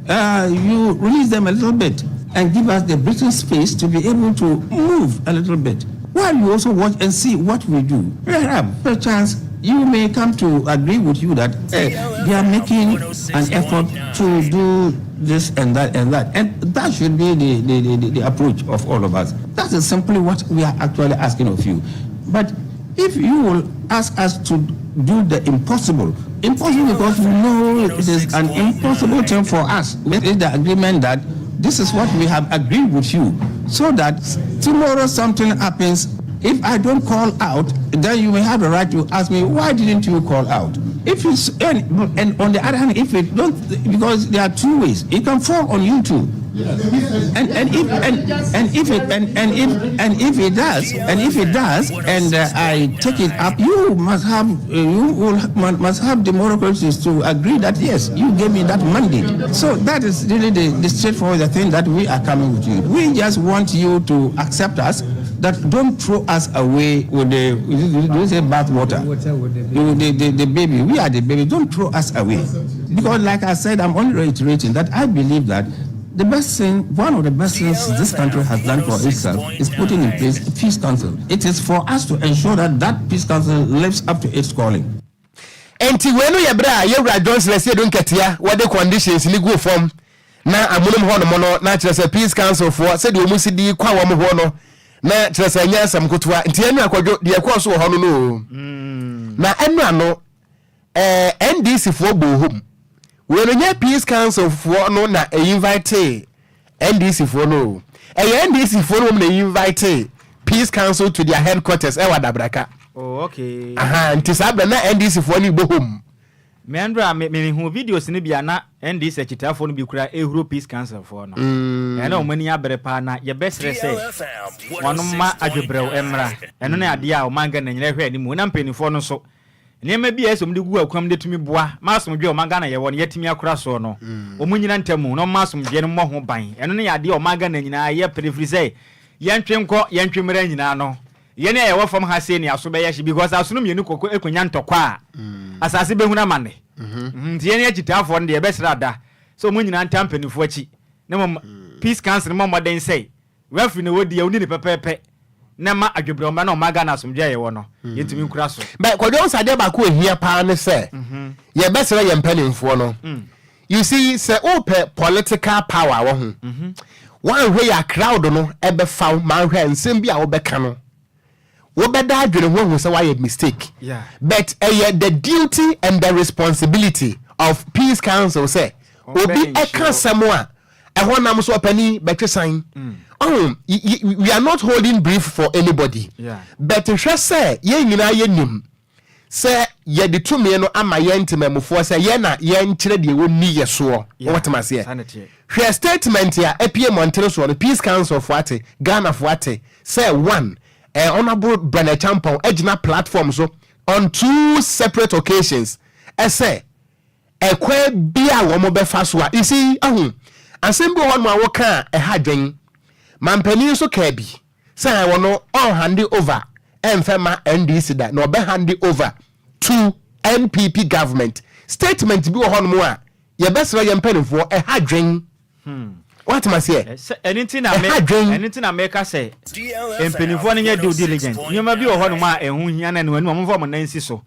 uh, you release them a little bit and give us the breathing space to be able to move a little bit. While you also watch and see what we do. Perhaps, perchance, you may come to agree with you that eh, they are making an effort to do this and that and that. And that should be the, the, the, the approach of all of us. That is simply what we are actually asking of you. But if you will ask us to do the impossible, impossible because we know it is an impossible thing for us. It is the agreement that this is what we have agreed with you, so that tomorrow something happens, if I don't call out, then you may have the right to ask me, why didn't you call out? If it's, and, and on the other hand, if it don't, because there are two ways, it can fall on you too. And and if and, and if it and, and if and if it does and if it does and uh, I take it up, you must have uh, you will must have the moral courage to agree that yes, you gave me that mandate. So that is really the, the straightforward thing that we are coming with you. We just want you to accept us that don't throw us away with the do you say bath water? The, the, the, the baby. We are the baby. Don't throw us away. Because like I said, I'm only reiterating that I believe that the best thing, one of the best things this country has done for itself is putting in place a peace council. It is for us to ensure that that peace council lives up to its calling. Enti wei no yɛ berɛ a Yɛwura Johnson Asiedu Nketia wɔde conditions no guu fam na amonom hɔ nom no na kyerɛ sɛ Peace Council foɔ sɛdeɛ wɔn si di kwa wɔn hoɔ no na kyerɛ sɛ ɛnyɛ asɛm kotoa. Nti ɛno akɔdwo deɛ ɛkɔɔ so wɔ hɔ no no o. Na ɛno ano eh, NDC foɔ bɔɔ hom. Wei no nyɛ Peace Council foɔ no na ɛinvitee NDC foɔ no o. Ɛyɛ NDC foɔ no wɔm na ɛinvitee Peace Council to their headquarters ɛwɔ Adabraka. Oh, okay. Aha, nti saa berɛ na NDC foɔ no bɔ hom. Me ɛndra me me hu videos no bi a na NDC akyitaafoɔ no bi kura ehuro Peace Council foɔ no. Ɛyɛ na wɔn ani abere paa na yɛbɛsrɛ sɛ wɔn mma adwebrɛw mmra. Ɛno ne adeɛ a ɔman Ghana nyinaa hwɛ anim na mpanimfoɔ no nso Nneɛma bi a ɛsɛ sɛ wɔde gu akwan mu de tumi boa ma asomdwoe a ɔman Ghana yɛwɔ no yɛatumi akora soɔ no, wɔnnyina ntam na wɔmma asomdwoeɛ no mmɔ ho ban. Ɛno ne adeɛ a ɔman Ghana nyinaa yɛ pere ɛfiri sɛ yɛntwe nkɔ yɛntwe mmra nyinaa no, yɛn a yɛwɔ fam ha sei ne aso bɛyɛ hye because asono mmienu kɔkɔ kɔnya ntɔkwa a, asase bɛhunu amane. Nti yɛn akyitaafoɔ no deɛ yɛbɛsrɛ ada sɛ wɔnnyina ntaa mpanimfoɔ akyi na mmom Peace Council no mmɔ mmɔden sɛ Referee na ɔdi a ɔni no pɛpɛɛpɛ na ɛma adwebrɛ ɔma na ɔma Ghana asomdwoeɛ a yɛwɔ no yɛntumi nkura so. But Kwadwo wohu sɛ adeɛ baako a ɛhia paa ne sɛ yɛbɛsrɛ yɛn mpanimfoɔ no. You see sɛ wopɛ political power wɔ ho woanhwɛ yɛ a crowd no ɛbɛfa wo manhwɛ a nsɛm bi a wobɛka no wobɛda adwene ho ahu sɛ woayɛ mistake but ɛyɛ the duty and the responsibility of peace council sɛ obi ɛka asɛm a ɛhɔ nam so ɔpani bɛtwe san ɔho we are not holding brief for anybody but hwɛ sɛ yɛn nyinaa yɛnim sɛ yɛde tumi no ama yɛn ntemamufoɔ sɛ yɛn na yɛnkyerɛ deɛ wɔnni yɛ soɔ. Wotem aseɛ? Hwɛ statement a apue mmɔntene soɔ no, Peace Council foɔ ate, Ghana foɔ ate sɛ one, eh, Honourable Bernard Acheampong agyina platform so on two separate occasions ɛsɛ ɛkwan bi a wɔn bɛfa so a, you see, ahu, asɛm bi wɔ hɔnom a woka a ɛha dwen. Mampanin nso kaa bi. Sɛ wɔ no ɔnhande over ɛnfɛ ma NDC da na ɔbɛ hande over to NPP government. Statement bi wɔ hɔ nom a yɛbɛsrɛ yɛn mpaninfoɔ ɛha dwen. Woatem aseɛ? Ɛno nti na me Ɛha dwen. ɛno nti na meka sɛ mpaninfoɔ no nyɛ due diligent. Nneɛma bi wɔ hɔ nom a ɛho hia na ɛno anim wɔmfa wɔn nan nsi so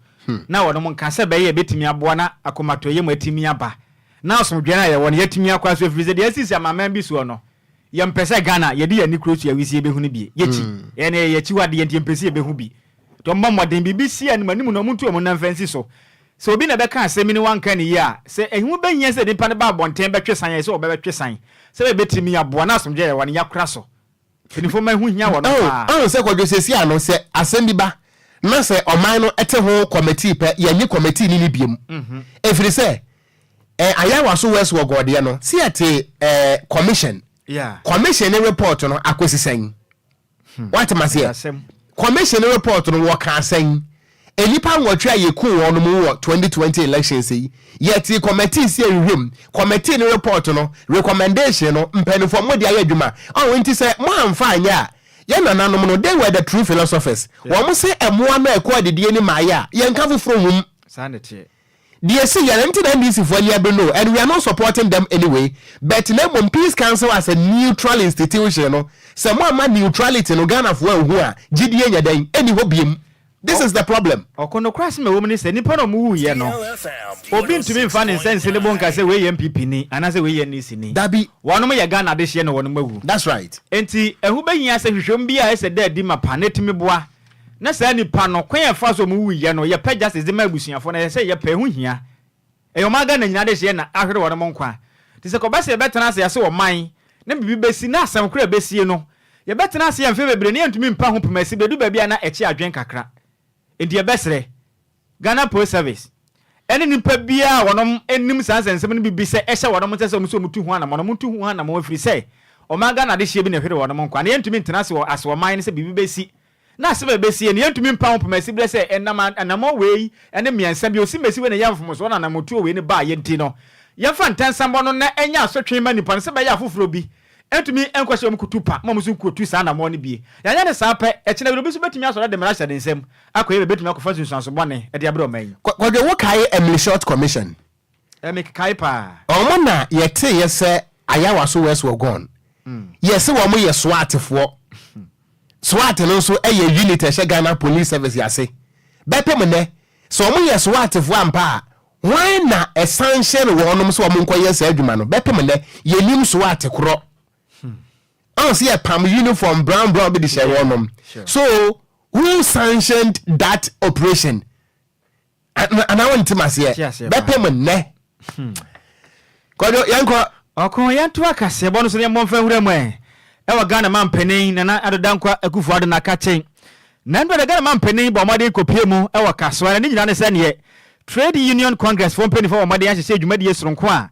na wɔnom nka sɛ ɛbɛyɛ a ɛbɛtumi aboa na akomatɔyam atumi aba na asomdwoeɛ no a yɛwɔ no yɛatumi akɔ so ɛfiri sɛ deɛ asisi amanaman bi soɔ no Yɛmpɛ sɛ Ghana yɛde yɛn ani kuro so awisie bɛhunu bi. Yɛkyi. Ɛyɛ no yɛyɛ akyiwadeɛ nti yɛmpɛ sɛ yɛbɛhu bi. Nti wɔmmɔ mmɔden, biribi si anim anim no wɔntu wɔn nan mfa nsi so. Sɛ obi na ɛbɛka asɛm yi na wanka no yie a, sɛ ɛho bɛhia sɛ nipa no ba abɔnten bɛtwe san a, ɛsɛ sɛ wɔbɛtwe san sɛdeɛ ɛbɛtumi aboa na asomdwoeɛ a yɛwɔ no yɛakora so. Mpanimfoɔ mma ɛho hia wɔnom paa. Ɔhu sɛ Kwadwo seesei ano sɛ asɛm bi ba na sɛ ɔman no te ho kɔmitii pɛ, yɛnnye kɔmitii no nni biom. Ɛfiri sɛ Eh Ayawaso West wɔ gɔɔdeɛ no se yɛte eh commission. Yeah. Commission ne report no akosi sɛn? Wate maseɛ? Commission report no wɔkaa sɛn? Nnipa nwɔtwe a yɛkuu wɔn mu wɔ 2020 elections yi, yɛtee committee si ahwehwɛ mu. Committee no report no, recommendation no, mpanimfoɔ mo de ayɛ adwuma. Ɔho nti sɛ moamfa anyɛ a, yɛn nananom no, they were the true philosophers. Wɔn se mmoa no a ɛkɔ adidie no mmaeɛ a, yɛnka foforɔ nwom. Saa na ɛteɛ. Deɛ ɛsi yɛ no nti na NDC foɔ ani abere no and we are not supporting them anyway but na mmom peace council as a neutral institution no sɛ mo amma neutrality no Ghana foɔ anhu a gyidie nyɛ dɛn ɛnni hɔ biem this is the problem. Ɔko nokorɛ asɛm a ɛwɔ mu ne sɛ nnipa no a wɔwuiɛ no obi ntumi mfa ne nsa nsi ne bo nka sɛ wei yɛ NPP ni anaasɛ wei yɛ NDC ni. Dabi. Wɔnom yɛ Ghana adehyeɛ na wɔnom awu. That's right. Enti ɛho bɛhia sɛ nhwehwɛmu bi a ɛsɛ da adi mapa na ɛtumi boa Na saa nnipa no, kwan a ɛfaa so a wɔwuiɛ no, yɛpɛ justice de ma abusuafoɔ no, ɛsɛ sɛ yɛpɛ, ɛho hia. Ɛyɛ ɔman Ghana nyinaa dehyeɛ na ahwere wɔnom nkwa. Nti sɛ kɔba sɛ yɛbɛtena ase ase ɔman na biribi bɛsi na asɛm korɔ a ɛbɛsie no, yɛbɛtena ase mfeɛ bebree na yɛntumi mpa ho poma si, bɛdu baabi a na ɛkye adwene kakra. Nti yɛbɛsrɛ Ghana Post Service ɛne nnipa biara a wɔnom nim saa nsɛnsɛm no bi bi sɛ ɛhyɛ wɔnom nsa sɛ wɔn nso wɔtu ho anamɔn, wɔntu ho anamɔn ɛfiri sɛ ɔman Ghana adehyeɛ bi na ɛhwere wɔnom nkwa na yɛntumi ntena ase wɔ ase ɔman no sɛ biribi bɛsi Na asɛm a ɛbɛsie no, yɛntumi mpa ho poma siberɛ sɛ ɛnam anammɔn wei ne mmiɛnsa bi, osimesi wei na ɛyɛ mfomsoɔ na anammɔntuo wei no baeɛ nti no, yɛmfa ntɛnsammɔ no na ɛnyɛ asotwe mma nnipa no sɛ ɛbɛyɛ a afoforɔ bi ntumi nkɔhyɛ wɔn kutu pa ma wɔn nso nkɔtu saa anammɔn no bie. Yɛanyɛ no saa pɛ, ɛkyena bi no obi nso bɛtumi asɔre de mmara ahyɛ ne nsam akɔyɛ biribi a ɛbɛtumi akɔfa nsunsuanso bɔne de abrɛ ɔman yi. Kwadwo, wokae Emily Short Commission? Ɛ mekekae paa. Wɔn na yɛteeɛ sɛ Ayawaso West wɔ gone. Yɛse wɔn yɛ SWAT foɔ. SWAT no nso yɛ unit a ɛhyɛ Ghana Police Service ase. Bɛpem nnɛ, sɛ wɔn yɛ SWAT foɔ ampa a, hwan na ɛsanhyɛn wɔnom sɛ wɔn nkɔyɛ saa adwuma no? Bɛpem nnɛ, yɛnnim SWAT korɔ. Ɔn sɛ yɛpam uniform brown brown bi de hyɛ wɔnom. So, who sanctioned that operation? Anaa wonte maseɛ? Bɛpem nnɛ. Kwadwo, yɛnkɔ. Ɔko, yɛnto akaseɛbɔ no so na yɛmmɔ mfa nwura mu ɛ. Ɛwɔ Ghana mampanin Nana Addo Dankwa Akufo Addo n'akakye. Na nnora Ghana mampanin bɔɔ mmɔden kɔpue mu wɔ Kasoa na ne nyinaa ne sɛ neɛ Trade Union Congress foɔ mpaninfoɔ bɔ mmɔden ahyehyɛ dwumadie soronko a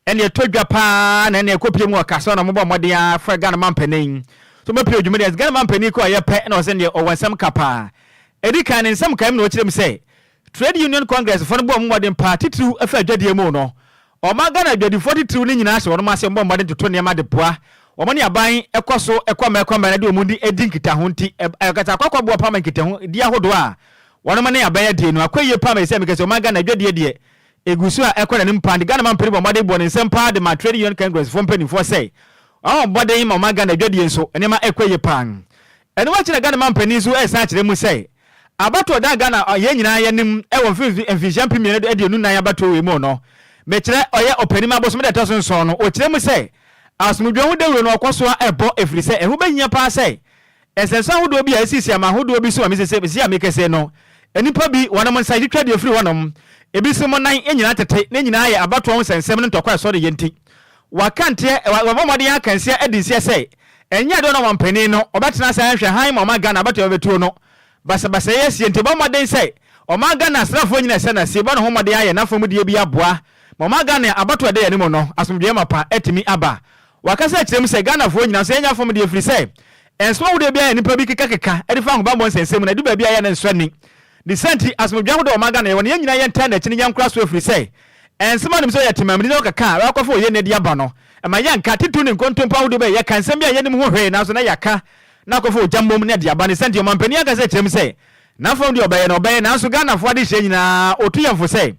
ɛne ɛtɔ dwa paa na ɛne ɛkɔpue mu wɔ Kasoa na wɔbɔ mmɔden ara frɛ Ghana mampanin so wɔbɛpue dwumadie ase. Ghana mampanin kɔɔ yɛ pɛ na ɔsɛ neɛ ɔwɔ nsɛm ka paa. Ɛdi kan, ne nsɛm kae mu na ɔkyerɛ mu sɛ Trade Union Congress foɔ no bɔɔ mu mmɔden paa titiriw ɛfa adwadie mu no. Ɔma Ghana adwadifoɔ titiriw no nyinaa hyɛ wɔnom ase wɔbɔ mmɔden toto nneɛma de boa wɔn ne aban kɔ so kɔ mmɛ kɔ mmɛ na de wɔn di di nkitaho nti ɛkasa akɔ akɔboa paa ma nkitaho di ahodoɔ a wɔnom ne aban adie no akɔ yie paa ma ɛsɛ mekɛ sɛ ɔman Ghana adwadie deɛ ɛgu so a ɛkɔ n'anim paa nti Ghana mampanin bɔ mmɔden bɔ ne nsam paa de ma Trade Union Congress foɔ mpanimfoɔ sɛ wɔn mmɔden ma ɔman Ghana adwadie nso nneɛma ɛkɔ yie paa. Ɛno akyi na Ghana manpanin nso resan akyerɛ mu sɛ abatoɔ da a Ghana yɛn nyinaa yɛnim wɔ mfinhyia 2024 abatoɔ wei mu no, mekyerɛ ɔyɛ ɔpanim abosome da ɛtɔ so nson no, ɔkyerɛ mu sɛ asomdwoeɛ ho dawuro no ɔkɔ so ara bɔ ɛfiri sɛ ɛho bɛhia paa sɛ nsɛnso ahodoɔ bi a ɛsisi aman ahodoɔ bi so ma mesese mesi a mekɛse no nnipa bi wɔnom nsa twitwa deɛ firi hɔnom ebi nso mo nan nyinaa tete ne nyinaa yɛ abatoɔ ho nsɛnsɛm ne ntɔkwa a ɛsɔre yɛ nti waka nteɛ wabɔ mmɔden aka nseɛ adi nseɛ sɛ Ɛnyɛ ade a ɔno ɔmanpanin no ɔbɛtena ase ahwɛ hann ma ɔman Ghana abatoɔ bɛtuo no basabasayɛ asie nti ɔbɔ mmɔden sɛ ɔman Ghana asraafoɔ nyina ɛsɛ na sie bɔ ne ho mmɔden ayɛ n'afamudeɛ bi aboa ma ɔman Ghana abatoɔ a ɛda yɛn anim no asomdwoeɛ mapa atumi aba. Wakasa akyerɛ mu sɛ Ghanafoɔ nyina nso yɛnyɛ afamudeɛ ɛfiri sɛ nsom ahodoɔ biara a nnipa bi kekakeka de fa ahobammɔ nsɛnsɛm mu no ɛdu baabi a ɛyɛ a na nsɔ ani. Ne saa nti asomdwoeɛ ahodoɔ a ɔman Ghana yɛwɔ no yɛn nyina yɛntaa n'akyi na yɛnkora so ɛfiri sɛ nsɛm a ɔnim sɛ ɔyɛ temamuni na ɔkeka a wakɔfa ɔyɛ nna de aba no Ɛma yɛnka, titiriw ne nkontompo ahodoɔ bi a yɛka, nsɛm bi a yɛnnim ho hwee nanso na yɛaka na akɔfa ogya mmom ne ɛde aba. Ne saa nti, ɔmanpanin ankasa kyerɛ mu sɛ, n'afam deɛ ɔbɛyɛ no ɔbɛyɛ, nanso Ghanafoɔ adehyeɛ nyinaa ɔtu yɛn fo sɛ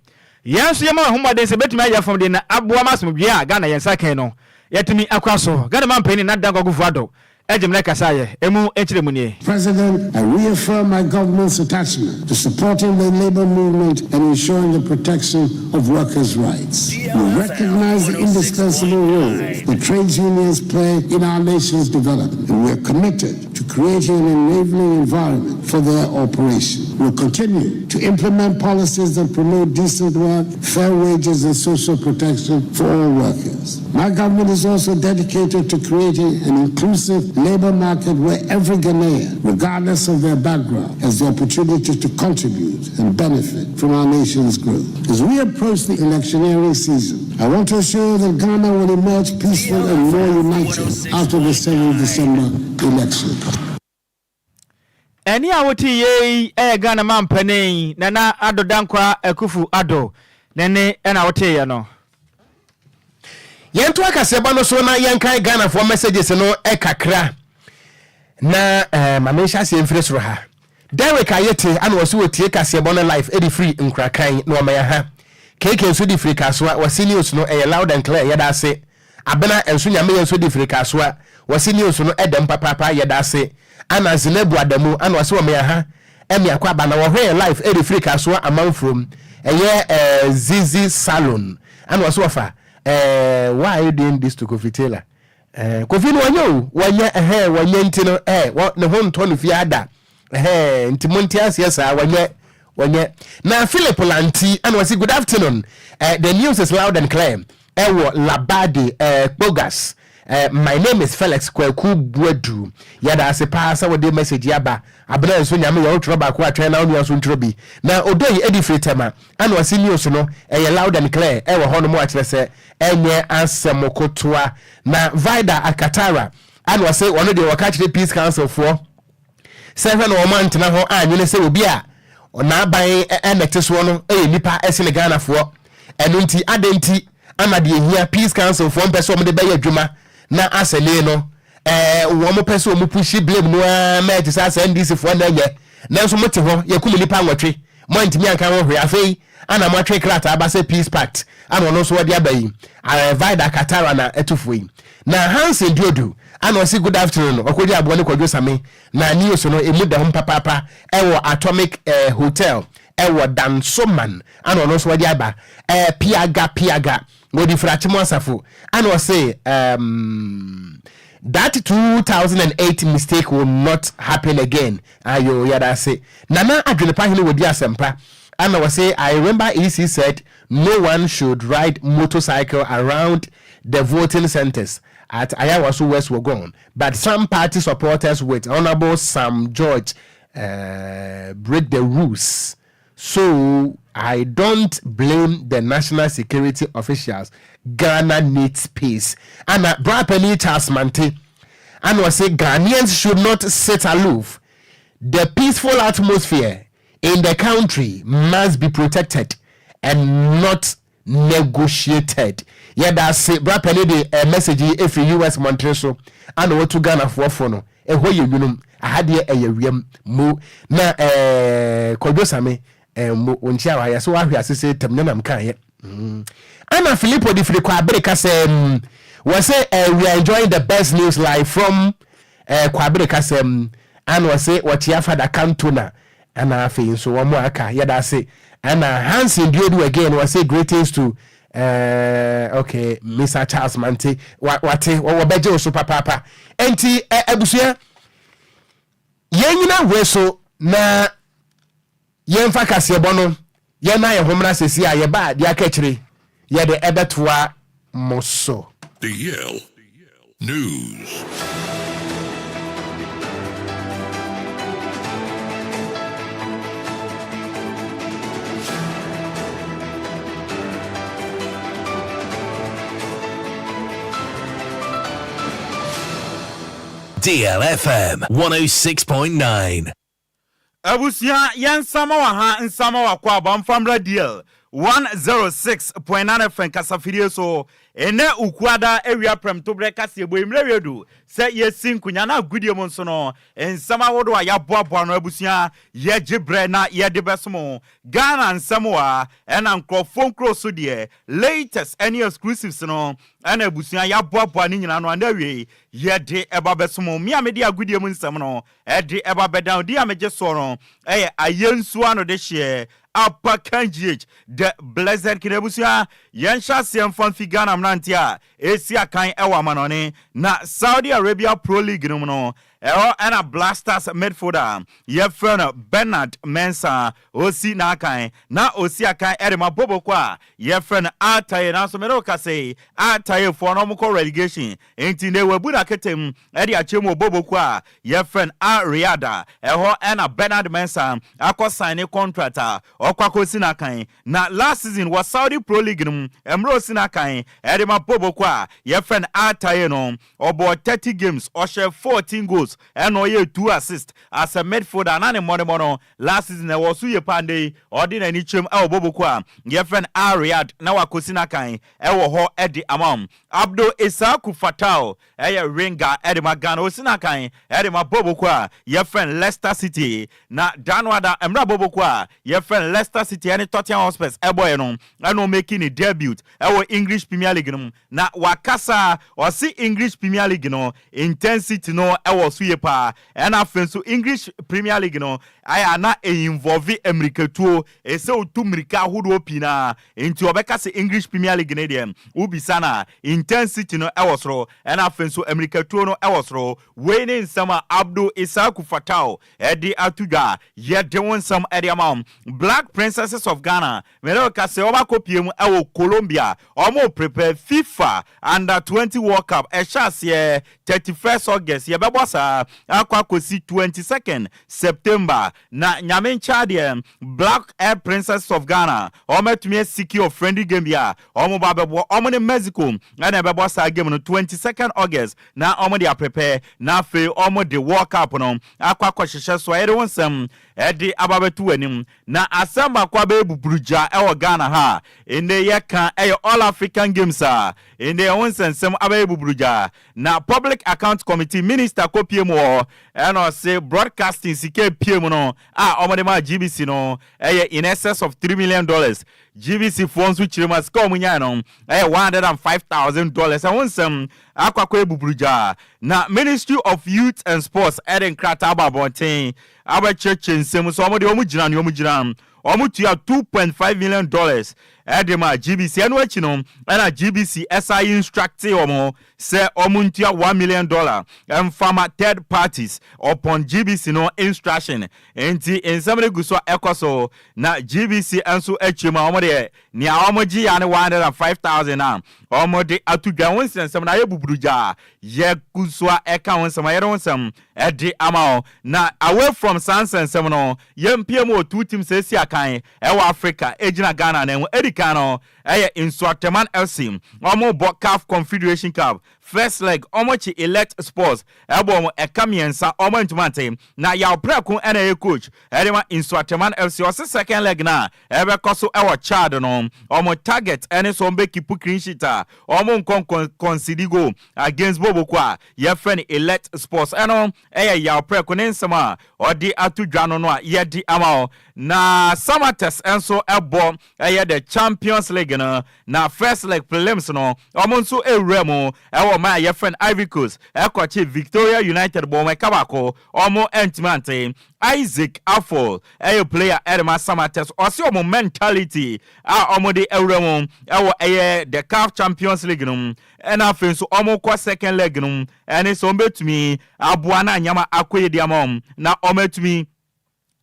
yɛn nso yɛmmɔ yɛn ho mmɔden sɛ yɛbɛtumi ayɛ fam deɛ na aboa ma asomdwoeɛ a Ghana yɛn nsa ka yi no yɛatumi akora so. Ghana manpanin Nana Dankwa Akufo-Addo Gyem na ɛkasaeɛ. Emu nkyerɛmu nie. President, I reaffirm my government's attachment to supporting the labor movement and ensuring the protection of workers' rights. We recognize the indispensable role that trade unions play in our nation's development, and we are committed to creating an enabling environment for their operation. We'll continue to implement policies that promote decent work, fair wages, and social protection for all workers. My government is also dedicated to creating an inclusive labor market where every Ghanaian, regardless of their background, has the opportunity to contribute and benefit from our nation's growth. As we approach the electioneering season, I want to assure you that Ghana will emerge peaceful and more united after the 7th December election. Ɛnne a wote yei yɛ Ghana mampanin Nana Addo Dankwa Akuffo Addo ne nne na woteeɛ no. Yɛntoa kaseɛbɔ no so na yɛnkan Ghanafoɔ messages no kakra na eh, ma menhyɛ aseɛ mfiri soro ha. Derek Ayete ana ɔse ɔtie kaseɛbɔ no live ɛde firi Nkurakan na ɔma ha. KK nso de firi Kasoa wɔse news no ɛyɛ loud and clear yɛda ase. Abena nso Nyame yɛ nso de firi Kasoa wɔse news no ɛdɛm papaapa yɛda ase. Ana Zinabu Adamu ana ɔse ɔma ha ɛme akɔ aba na wɔhwɛ yɛn live ɛde firi Kasoa Amanfurom ɛyɛ eh, Zizi Salon ana ɔse wɔfa eh, why are you doing this to Kofi Taylor? Eh, Kofi no wɔnyɛ o, wɔnyɛ ɛhɛn, wɔnyɛ nti no eh, wɔ, ne ho ntɔ no fie ada ɛhɛn, nti mo nte aseɛ saa, wɔnyɛ, wɔnyɛ. Na Philip Lanti ɛna ɔsi good afternoon, eh, the news is loud and clear ɛwɔ Labadi eh, Kpogas eh, my name is Felix Kwaku Buadu. Yɛda ase paa sɛ wode message yi aba. Abena nso nyame yɛ wotwerɛ baako atwɛn na wo nua nso ntwerɛ bi. Na Odoi ɛdi firi Tema ɛna ɔsi news no ɛyɛ loud and clear ɛwɔ hɔ nom akyerɛ sɛ Ɛnyɛ asɛm kotoa. Na Vida Akatara a na ɔse ɔno deɛ ɔka kyerɛ Peace Council foɔ sɛ hwɛ na wɔn antena hɔ annwene sɛ obi a n'aban na ɛte soɔ no yɛ nipa sene Ghanafoɔ. Ɛno nti adɛn nti ana deɛ ɛhia Peace Council foɔ mpɛ sɛ wɔn de bɛyɛ adwuma na asɛnee no ɛɛ wɔn pɛ sɛ wɔn pushi blame no ara ma ɛte sɛ asɛ NDC foɔ na ɛnyɛ nanso mote hɔ yɛkum nipa nwɔtwe Moantumi anka ho hwee. Afei ana moatwe krataa aba sɛ peace pact ana ɔno nso ɔde aba yi. Aɛ Vida Katara na ɛtofoɔ yi. Na Hansen Duodu ana ɔse good afternoon ɔkɔgye aboɔ ne Kwadwo Same na news no ɛmu da hom papaapa ɛwɔ Atomic eh Hotel ɛwɔ Dansoman ana ɔno nso ɔde aba. Ɛɛ Piaga Piaga Wɔde firi Akyem Asafo ana ɔse um, that 2008 mistake will not happen again. Ayo yɛda ase. Nana Adwenepa Hene wɔdi asɛmpa ana ɔse I remember EC said no one should ride motorcycle around the voting centers at Ayawaso West Wuogon but some party supporters with Honorable Sam George uh, break the rules. So I don't blame the national security officials Ghana needs peace ana bra panin Charles Mante ana ɔse Ghanaians should not sit aloof the peaceful atmosphere in the country must be protected and not negotiated. Yɛda ase bra panin de eh, message yi ɛfiri US mmɔntene so ana watu Ghanafoɔ fo no ɛhɔ yɛ nwunum aha deɛ ɛyɛ wiam mo na eh, Kwadwo Same eh, mo wo nkyea wɔ ha yɛsɛ woahwe ase sɛ tam nyɛ nam kaeɛ mm. Ana Filippo de firi Kwabere kasɛm wɔ sɛ eh, we are enjoying the best news live from eh, Kwabere kasɛm ana ɔse wɔkyea Fada Cantona Ɛna afei nso wɔn a aka yɛda ase. Ɛna Hanson Duodu again wɔse greetings to eh, okay Mr Charles Mante wate wɔbɛgye wo so papaapa. Enti eh, abusua yɛn nyina wei so na yɛmfa kaseɛbɔ no yɛn yɛn ho mmra sɛsi a yɛba a deɛ aka akyire yɛde ɛbɛtoa mo so. The Yale News. DLFM 106.9. Abusua yɛn nsa ma wɔ ha nsa ma wɔ akwaaba mfa mmra DL 106.9 FM kasafidie so Nnɛ Ukuada awia prɛmtoberɛ kaseɛbɔ yi mmerɛ wie du sɛ yɛsi nkonya na agodie mu nso no nsɛm ahodoɔ a yɛaboaboa ano abusua yɛgye berɛ na yɛde bɛsom Ghana nsɛm a ɛna nkorɔfoɔ nkuro so deɛ latest ɛne exclusives no ɛna abusua yɛaboaboa ne nyinaa ano a na awiei yɛde ɛba bɛsom Me a mede agodie mu nsɛm no ɛde ɛba bɛdan din a megye soɔ no ɛyɛ Ayensu ano dehyeɛ Apakan GH The Blessed King Abusua yɛnhyɛ aseɛ mfa mfi Ghana mmeranteɛ a ɛresi akan ɛwɔ amanɔne na Saudi Arabia Pro League no mu no ɛhɔ ɛna Blasters midfielder yɛfrɛ no Bernard Mensah ɔsi n'akan na ɔsi akan ɛde ma Boboko a yɛfrɛ no Al Taye nanso mene wo kasa yi Al Tayefoɔ no wɔkɔ relegation nti nnɛ wɔabu n'akete mu de akyɛ mu wɔ Boboko a yɛfrɛ no Al Riyadh a ɛhɔ na Bernard Mensah akɔ sign ne contract a ɔkɔ akɔsi n'akan. Na last season wɔ Saudi Pro League no mu, mmerɛ ɔsi n'akan de ma Boboko a yɛfrɛ no Al Taye no, ɔbɔɔ 30 games, ɔhyɛɛ 14 goals. goals ɛna ɔyɛ two assist as a midfielder. Na ne mmɔdemmɔ no last season ɛwɔ so yie paa. Ndɛ yi ɔde n'ani kyerɛm ɛwɔ boboko a yɛfrɛ no Al Riyadh na wakɔsi n'akan ɛwɔ hɔ ɛde ama wɔn. Abdul Isaku Fatal ɛyɛ winger ɛde ma Ghana, osi n'akan ɛde ma boboko a yɛfrɛ no Leicester City. Na Danuada mmerɛ boboko a yɛfrɛ no Leicester City ɛne Tottenham Hotspurs ɛbɔɛ no, ɛna ɔmake ne debut ɛwɔ English Premier League no mu na wakasa. Ɔsi English Premier League no intensity no ɛwɔ so yie paa, ɛna afei nso English Premier League no ayɛ ana ɛinvolve mmirikatuo, ɛsɛ otu mmirika ahodoɔ pii na nti ɔbɛka sɛ English Premier League no deɛ, wobisa na intensity no ɛwɔ soro, ɛna afei nso mmirikatuo no ɛwɔ soro. Wei ne nsɛm a Abdul Isaku Fatal ɛde ato dwa. Yɛde wo nsɛm ɛde ama wɔn. Black Princesses of Ghana, mɛrɛ ka sɛ ɔba pie mu ɛwɔ Colombia, ɔmo prepare FIFA Under 20 World Cup. Ɛhyɛ aseɛ 31st August, yɛbɛbɔ saa akɔ akɔsi 22nd September. Na Nyame nkyɛn deɛ, Black Air Princesses of Ghana ɔmo atumi asecure friendly game bi a ɔmo ba bɛbɔ. Ɔmo ne Mexico ɛna ɛbɛbɔ saa game no 22nd August na ɔmo de aprepare na afei ɔmo de World Cup no akɔ akɔhyehyɛ so. A yɛde wɔn nsɛm ɛde aba bɛto anim. Na asɛm baako abɛyɛ buburugya ɛwɔ Ghana ha ɛnɛ yɛka ɛyɛ All African Games a ɛnɛ ɛho nsɛnsɛm abɛyɛ buburugya. Na Public Account Committee minister kɔpie mu wɔ ɛna ɔse broadcasting sika pie mu no a ɔmode ma GBC no ɛyɛ in excess of $3 million. GBC foɔ nso kyerɛ mu a sika ɔmo nyae no ɛyɛ $105,000. Ɛho nsɛm akɔ akɔ ebuburugya. Na Ministry of Youth and Sports ɛde nkrataa aba abɔnten abɛkyerɛkyerɛ nsɛm so. Ɔmo deɛ, ɔmo gyina nea ɔmo gyina. Ɔmo tua $2.5 million ɛde ma GBC. Ɛno akyi no, ɛna GBC ɛsa instruct wɔn sɛ ɔmo ntua $1 million ɛnfama third parties upon GBC no instruction. Nti nsɛm no gu so ɛkɔ so. Na GBC nso akyi mu a, wɔn deɛ, nea wɔn gye ya ne 105,000 a wɔn de ato dwa wɔn nsɛnsɛm na ayɛ buburugya. Yɛ gu so a ɛka wɔn nsɛm a yɛde wɔn nsɛm ɛde ama wɔn. Na away from saa nsɛnsɛm no, yɛmpie mu wɔ two teams esi akan ɛwɔ Africa egyina Ghana na ɛho. Edi kan no ɛyɛ Nsoatreman FC. Wɔn bɔ CAF Confederation Cup first leg, wɔn akyi Elect Sports ɛbɔ wɔn ɛka 3, wɔn ntoma ante. Na Yaw Prɛko ɛna ɛyɛ coach ɛde ma Nsoatreman FC. Ɔsi second leg na ɛbɛkɔ so ɛwɔ Chad no, wɔn target ɛne sɛ wɔn bɛ keep clean sheet a wɔn nkɔ concede goal against Boboko a yɛfrɛ no Elect Sports. Ɛno ɛyɛ Yaw Prɛko ne nsɛm a ɔde ato dwa no a yɛde ama wɔn. Na Samartex nso ɛbɔ ɛyɛ the Champions League no, na first leg prelims no, wɔn nso ewura mu ɛwɔ man a yɛfrɛ no Ivory Coast, ɛkɔkye Victoria United bɔ wɔn ɛka 1, wɔn ɛntumi ante. Isaac Afol ɛyɛ player ɛde ma Samartex. Ɔsi wɔn mentality a wɔn de ɛwura mu ɛwɔ ɛyɛ the CAF Champions League no, ɛna afei nso wɔn kɔ second leg no, ɛne sɛ wɔn bɛtumi aboa na anyama akɔ yie di ama wɔn na wɔn atumi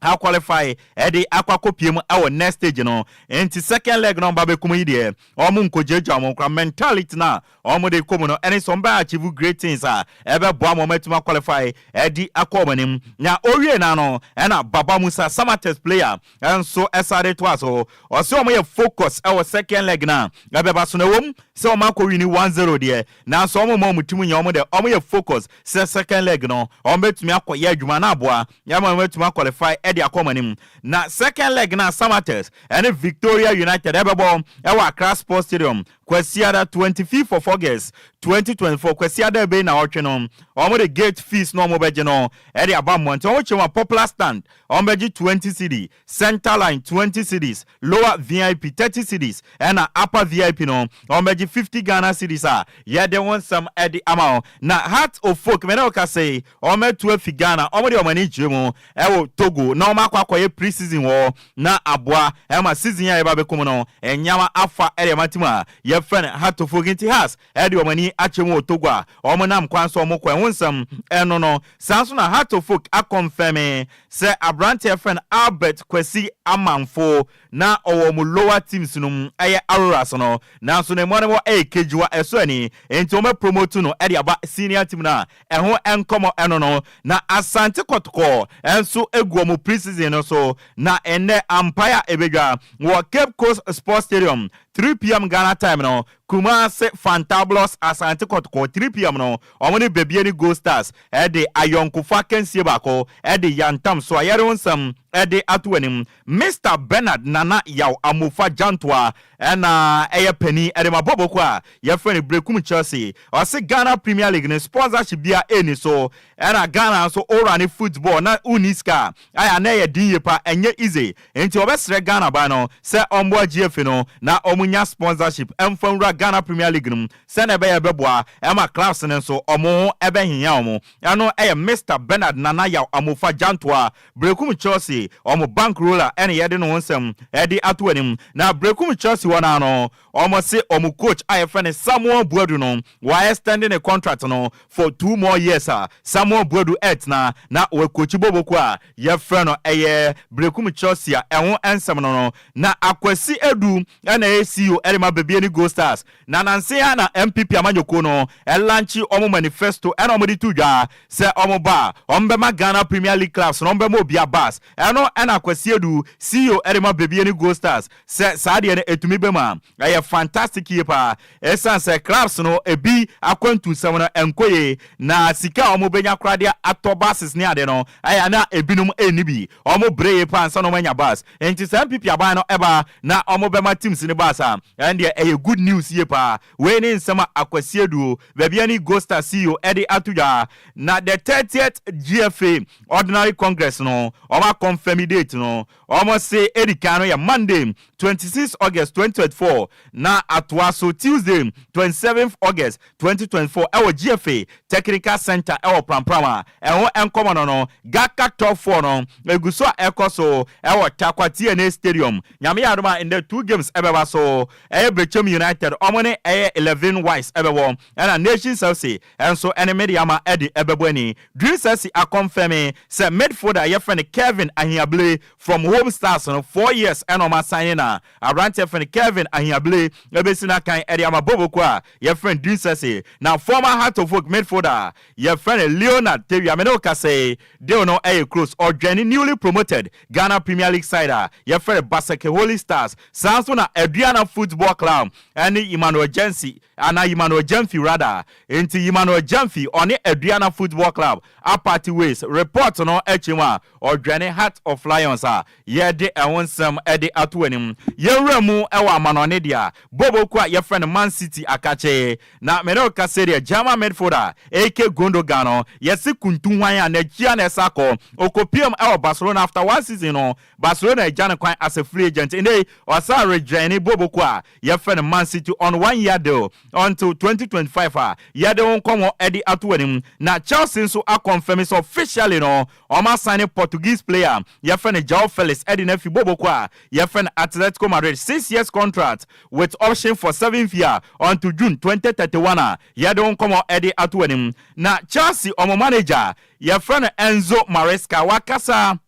ha qualify ɛde akɔ akɔpie mu ɛwɔ next stage no. Nti second leg no ɔba bɛkum yi deɛ, ɔmo nkɔgyagya ɔmo nkora mentality na ɔmo de kɔ mu no ɛne sɛ ɔmo bɛ achieve great things a ɛbɛboa ma ɔmo atumi qualify ɛde akɔ ɔmo anim. Na owie na no, ɛna Baba Musa, Samartex player, ɛnso ɛsade to aso. Ɔsɛ ɔmo yɛ focus ɛwɔ second leg na ɛbɛba so na ɛwɔ sɛ ɔmo akɔ win 1-0 deɛ, nanso ɔmo ma ɔmo timu nyɛ ɔmo deɛ, ɔmo yɛ focus sɛ second leg no ɔmo bɛtumi akɔ yɛ adwuma na aboa yɛma ɔmo bɛtumi aqualify ɛde akɔ ɔmo anim. Na second leg na Samartex ɛne Victoria United ɛbɛbɔ ɛwɔ Accra Sports Stadium Kwasiada 25th of August 2024, Kwasiada ebe na ɔtwe no. Ɔmo de gate fees na ɔmo bɛgye no ɛde aba mmɔnten. Ɔmo kyerɛ wɔn popular stand, ɔmo bɛgye 20 cedi, center line 20 cedis, lower VIP 30 cedis, ɛna upper VIP no ɔmo bɛgye 50 Ghana cedis a yɛde wɔn nsɛm ɛde ama wɔn. Na Hearts of Oak, mɛne ɔka sɛ ɔmo atu afi Ghana, ɔmo de ɔmo ani gyere mu ɛwɔ Togo na ɔmo akɔ akɔyɛ pre-season wɔ na aboa ɛma season a yɛba bɛkɔ mu no ɛnyama afa ɛde ɛma team a yɛfrɛ no Hearts of Oak. Nti Hearts ɛde ɔmo ani akyɛ mu wɔ Togo a ɔmo nam kwan so ɔmo kɔ. Ɛho nsɛm ɛno no saa nso. Na Hearts of Oak aconfirm sɛ aberanteɛ fɛ no Albert Kwasi Amanfo na ɔwɔ mu lower teams no mu ɛyɛ Auroras no, nanso ne mmɔne wɔ ɛyɛ kejuwa ɛso ani, nti wɔn promote no ɛde aba senior team no a ɛho nkɔmɔ ɛno no. Na Asante Kɔtɔkɔ ɛnso egu wɔn pre-season no so. Na ɛnɛ ampae a ebedwa wɔ Cape Coast Sports Stadium. 3 p.m. Ghana time no, Kumase Fantabulous Asante Kɔtɔkɔ, 3 p.m. no, wɔn ne Bibiani Gold Stars ɛde ayɔnkofa akansie baako ɛde yantam so a yɛre ho nsɛm ɛde ato anim. Mr Bernard Nana Yaw Amofa Gyantoa ɛna ɛyɛ panin ɛde ma bɔbɔko a yɛfrɛ no Brekum Chelsea. Ɔse Ghana Premier League no, sponsorship bia ɛni so, ɛna Ghana nso owura ne football na wonni sika ayɛ ana ɛyɛ den yie pa, ɛnyɛ easy. Nti ɔbɛsrɛ Ghana ban no sɛ ɔmboa GFA no na ɔmo nya sponsorship ɛmfa nwura Ghana Premier League no mu, sɛnɛ ɛbɛyɛ bɛboa ɛma clubs no nso ɔmo ho ɛbɛhia ɔmo. Ɛno ɛyɛ Mr Bernard Nana Yaw Amofa Gyantoa, Brekum Chelsea ɔmo bank roller, ɛne yɛde ne ho nsɛm ɛde ato anim. Na Brekum Chelsea wɔ n'ano, ɔmo se ɔmo coach a yɛfrɛ no Samuel Buadu no, wɔayɛ extending ne contract no for 2 more years a Samuel Buadu ɛtena na wɔakɔkyi boboko a yɛfrɛ no ɛyɛ Brekum Chelsea a ɛho nsɛm no. Na Akwasi Edu ɛna ɛyɛ CEO ɛde ma Bibiani Gold Stars. Na nanse ha na NPP amanyɔkuo no ɛlaunch ɔmo manifesto, ɛna ɔmo de to dwa sɛ ɔmo ba a, ɔmo bɛma Ghana Premier League clubs na ɔmo bɛma obi bus. Ɛno ɛna Akwasi Edu, CEO ɛde ma Bibiani Gold Stars, sɛ saa deɛ no ɛtumi bɛ mu a, ɛyɛ fantastic yie paa, ɛsiane sɛ clubs no ebi akwantu nsɛm no ɛnkɔ yie, na sika a wɔn bɛnya koraa de atɔ buses ne ade no, ɛyɛ na ebinom ɛnni bi. Wɔn bere yie paa nsa na wɔn anya bus. Nti sɛ NPP aban no ɛba na wɔn bɛma teams ne bus a, ɛn deɛ ɛyɛ good news yie paa. Wei ne nsɛm a Akwasi Edu, Bibiani Gold Star CEO, ɛde ato dwa. Na the 30th GFA Ordinary Congress no, wɔn aconfirm date no. Wɔn se edi kan no yɛ Monday, 26 August 2024, na atoa so Tuesday, 27 August 2024, ɛwɔ GFA Technical Center ɛwɔ Prampram a ɛho nkɔmɔ no. GHALCA Top 4 no egu so a ɛkɔ so ɛwɔ Tarkwa TnA Stadium. Nyame yɛ adom a, ndɛ two games ɛbɛba so. Ɛyɛ Bechem United, ɔmo ne ɛyɛ 11 Wise ɛbɛwɔ, ɛna Nations FC ɛnso ɛne Medeama ɛde ɛbɛbɔ ani. Dreams FC aconfirm sɛ midfielder yɛfrɛ no Kevin Ahiable from Home Stars no, 4 years ɛna ɔmo asan na aberanteɛ fɛ no Kevin Ahiable ɛbɛsi n'akan ɛde ama boboko a yɛfrɛ no Dreams FC. Na former Hearts of Oak midfielder yɛfrɛ no Leonard Tewia, mene wo kasa, deal no ɛyɛ close. Ɔdwɛne newly promoted Ghana Premier League side a yɛfrɛ no Basake Holy Stars. Saa nso na Aduana Football Club ɛne Emmanuel Jensi ana Emmanuel Gyamfi rather. Nti Emmanuel Gyamfi ɔne Aduana Football Club apart ways. Report no akyi mu a, ɔdwɛne Heart of Lions a yɛde ɛho nsɛm ɛde ato anim. Yɛwura mu ɛwɔ amanɔne deɛ a, boboko a yɛfrɛ no Man City akakye na mene wo kasa deɛ, German midfielder Ilkay Gundogan no, yɛse kuntu hwan a n'akyia na ɛsa kɔ okopiem ɛwɔ Barcelona. After one season no, Barcelona agya ne kwan as a free agent. Ndɛ ɔsan rejoin boboko a yɛfrɛ no Man City on one year deal until 2025 a yɛde ho nkɔmmɔ ɛde ato anim. Na Chelsea nso aconfirm sɛ officially no, ɔmo asan Portuguese player yɛfrɛ no Joao Felix ɛde no afi boboko a yɛfrɛ no Atletico Madrid, 6 years contract with option for seventh year until June 2031 a yɛde ho nkɔmmɔ ɛde ato anim. Na Chelsea ɔmo manager yɛfrɛ no Enzo Maresca wakasa.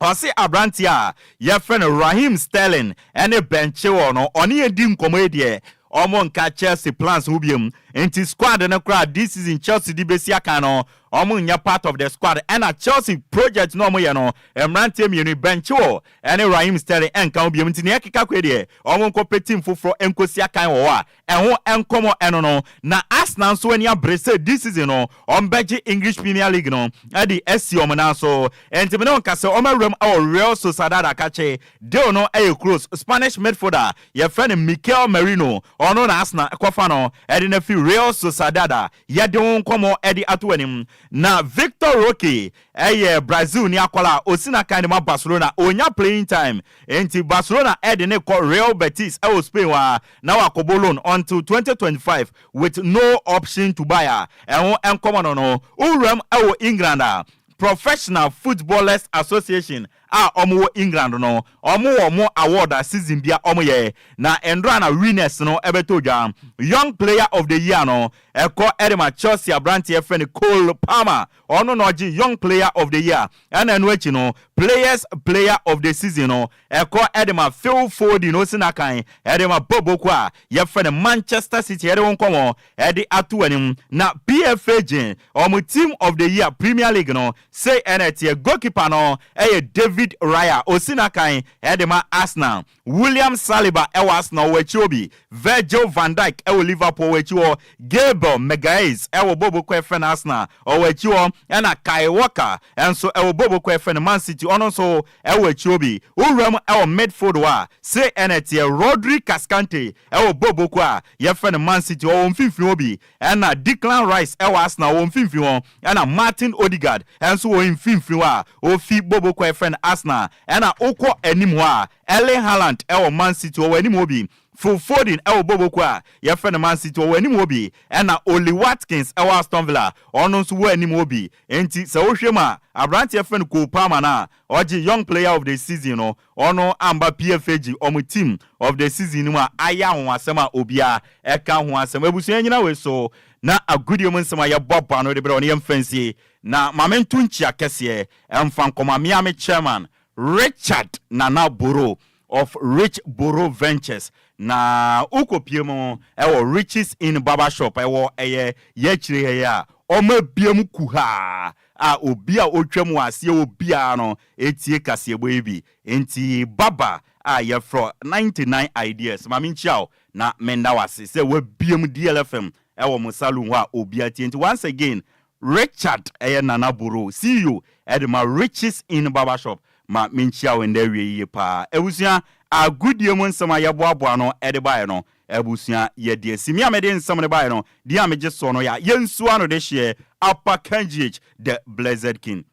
Ɔse aberanteɛ a yɛfrɛ no Raheem Sterling ɛne Ben Chilwell no, ɔne yɛ di nkɔmmɔ yi deɛ, ɔmo nka Chelsea plans ho biom. Nti squad no koraa this season Chelsea de besi aka no, ɔmo nyɛ part of the squad. Ɛna Chelsea project no ɔmo yɛ no, mmeranteɛ mmienu Ben Chilwell ɛne Raheem Sterling ɛnka ho biom. Nti nea ɛkeka kɔ deɛ, ɔmo nkɔpɛ team foforɔ nkosi akan wɔ hɔ a ɛho nkɔmɔ ɛno no. Na Arsenal nso ani abere sɛ this season no, ɔmbɛgye English Premier League no ɛde asi ɔmo nan so. Nti mene nka sɛ ɔmo awuram ɛwɔ Real Sociedad akakye, deal no ɛyɛ close. Spanish midfielder yɛfrɛ no Mikel Merino, ɔno na Arsenal kɔfa no ɛde no afi Real Sociedad a yɛde ho nkɔmɔ ɛde ato anim. Na Victor Roque ɛyɛ Brazil ni akɔla a osi n'akan de ma Barcelona, onya playing time, nti Barcelona ɛde ne kɔ Real Betis ɛwɔ Spain wa na wakɔbɔ loan until 2025 with no option to buy a ɛho nkɔmɔ no. Owuram ɛwɔ England a, Professional Footballers Association a wɔn wɔ England no, wɔn wɔ mo award a season bia wɔn yɛ, na ndora na winners no ɛbɛtɔ dwa. Young Player of the Year no ɛkɔ ɛde ma Chelsea aberanteɛ fɛ no Cole Palmer, ɔno na ɔgye Young Player of the Year. Ɛna ɛno akyi no, Players Player of the Season no ɛkɔ ɛde ma Phil Foden, osi n'akan ɛde ma boboko a yɛfrɛ no Manchester City. Ɛde wɔn nkɔmɔ ɛde ato anim. Na PFA gye wɔn Team of the Year, Premier League no, sei ɛna ɛteɛ. Goalkeeper no ɛyɛ David. David Raya osi n'akan de ma Arsenal, William Saliba wɔ Arsenal ɔwɔ akyi hɔ bi, Virgil van Dijk wɔ Liverpool ɔwɔ akyi hɔ, Gabriel Magalhaes wɔ Bobo kɔ ɛfɛ no Arsenal ɔwɔ akyi hɔ, ɛna Kyle Walker nso wɔ Bobo kɔ ɛfɛ no Man City ɔno nso wɔ akyi hɔ bi. Wowura mu wɔ midfield hɔ a, sei na ɛteɛ, Rodri Cascante wɔ Bobo kɔ a yɛfrɛ no Man City ɔwɔ mfimfini hɔ bi, Ɛna Declan Rice wɔ Arsenal wɔ mfimfini hɔ, ɛna Martin Odegaard nso wɔ mfimfini hɔ a ofi Bobo kɔ ɛfrɛ no Arsenal. Ɛna wokɔ anim hɔ a, Erling Haaland wɔ Man City ɔwɔ anim hɔ bi, Phil Foden wɔ Bobo kɔ a yɛfrɛ no Man City ɔwɔ anim hɔ bi, ɛna Ollie Watkins wɔ Aston Villa ɔno nso wɔ anim hɔ bi. Enti sɛ wohwɛ mu a, aberanteɛ yɛfrɛ no Cole Palmer no a ɔgye Young Player of the Season no, Ɔno amba PFAG ɔmo team of the season no mu a ayɛ anwanwasɛm a obia ɛka ho asɛm. Abusua nyina wei so na agodie mu nsɛm a yɛboaboa ano de brɛ wo no yɛmfa nsie na ma me nto nkyia kɛseɛ mfa nkɔma me ara me chairman Richard Nana Boro of Rich Boro Ventures na wokɔpie mu ɛwɔ Riches Inn Barber Shop ɛwɔ ɛyɛ yɛakyire ha yi a ɔmo abue mu kuhaa a obi a otwam wɔ aseɛ hɔ biara no tie kaseɛbɔ yi bi. Enti Baba a yɛfrɛ 99 Ideas, ma menkyia wo na menda wo ase sɛ woabue mu DLFM wɔ mo saloon hɔ a obiara tie. Enti once again, Richard ɛyɛ Nana Boro, CEO de ma Riches Inn Barber Shop, ma menkyia wo ndɛ awie yie paa. Abusua, agodie mu nsɛm a yɛboaboa ano de baeɛ no, Abusua yɛ deɛ si me a mede nsɛm no baeɛ no deɛ a megye soɔ no yɛ a yɛnsuo ano de hyeɛ Upper Kangh the Blessed King.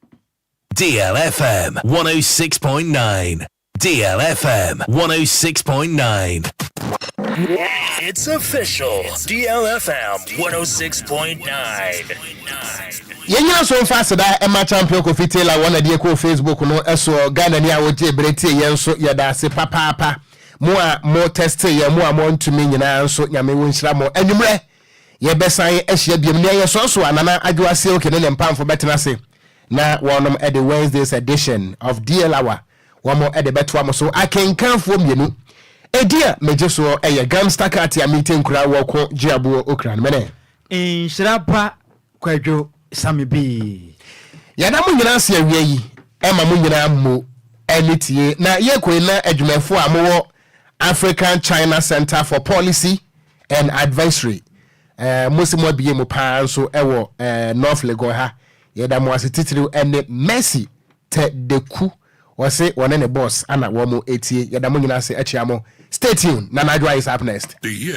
DLFM 106.9 DLFM 106.9. It's official. DLFM 106.9. Yɛnyina so mfa aseda ɛma Champion Kofi Taylor wɔn adeɛ kɔɔ Facebook no ɛsoɔ. Ghanani a wogye berɛ tie yɛn nso yɛda ase papaapa. Mo a mo testee yɛn, mo a mo antumi nyinaa nso Nyame wo nhyira mo. Anwummerɛ yɛbɛsan ahyia biom. Nea yɛsɔɔso a Nana Adwoa Silky ne ne mpamfo bɛtena ase na wɔnom de Wednesday's edition of DL Hour wɔn de bɛtoa mo so. Akenkanfoɔ mmienu. Edin a megye soɔ yɛ Gamster Kate a mete nkura wɔ ko gye aboɔ okra no mene. Nhyira pa Kwadwo Sammy Bee. Yɛda mo nyinaa ase awia yi ma mo nyinaa mo ani tie na yɛkoi na adwumayɛfoɔ a mowɔ African China Center for Policy and Advisory eh, mo se mo abie mu paa nso ɛwɔ eh, North Legon ha. Yɛda mo ase titiriw ɛne Mercy Tɛdeku ɔse wɔne ne boss ana wɔn etie. Yɛda mo nyinaa ase akyia mo. Stay tuned, Nana Adwoa is up next. The year.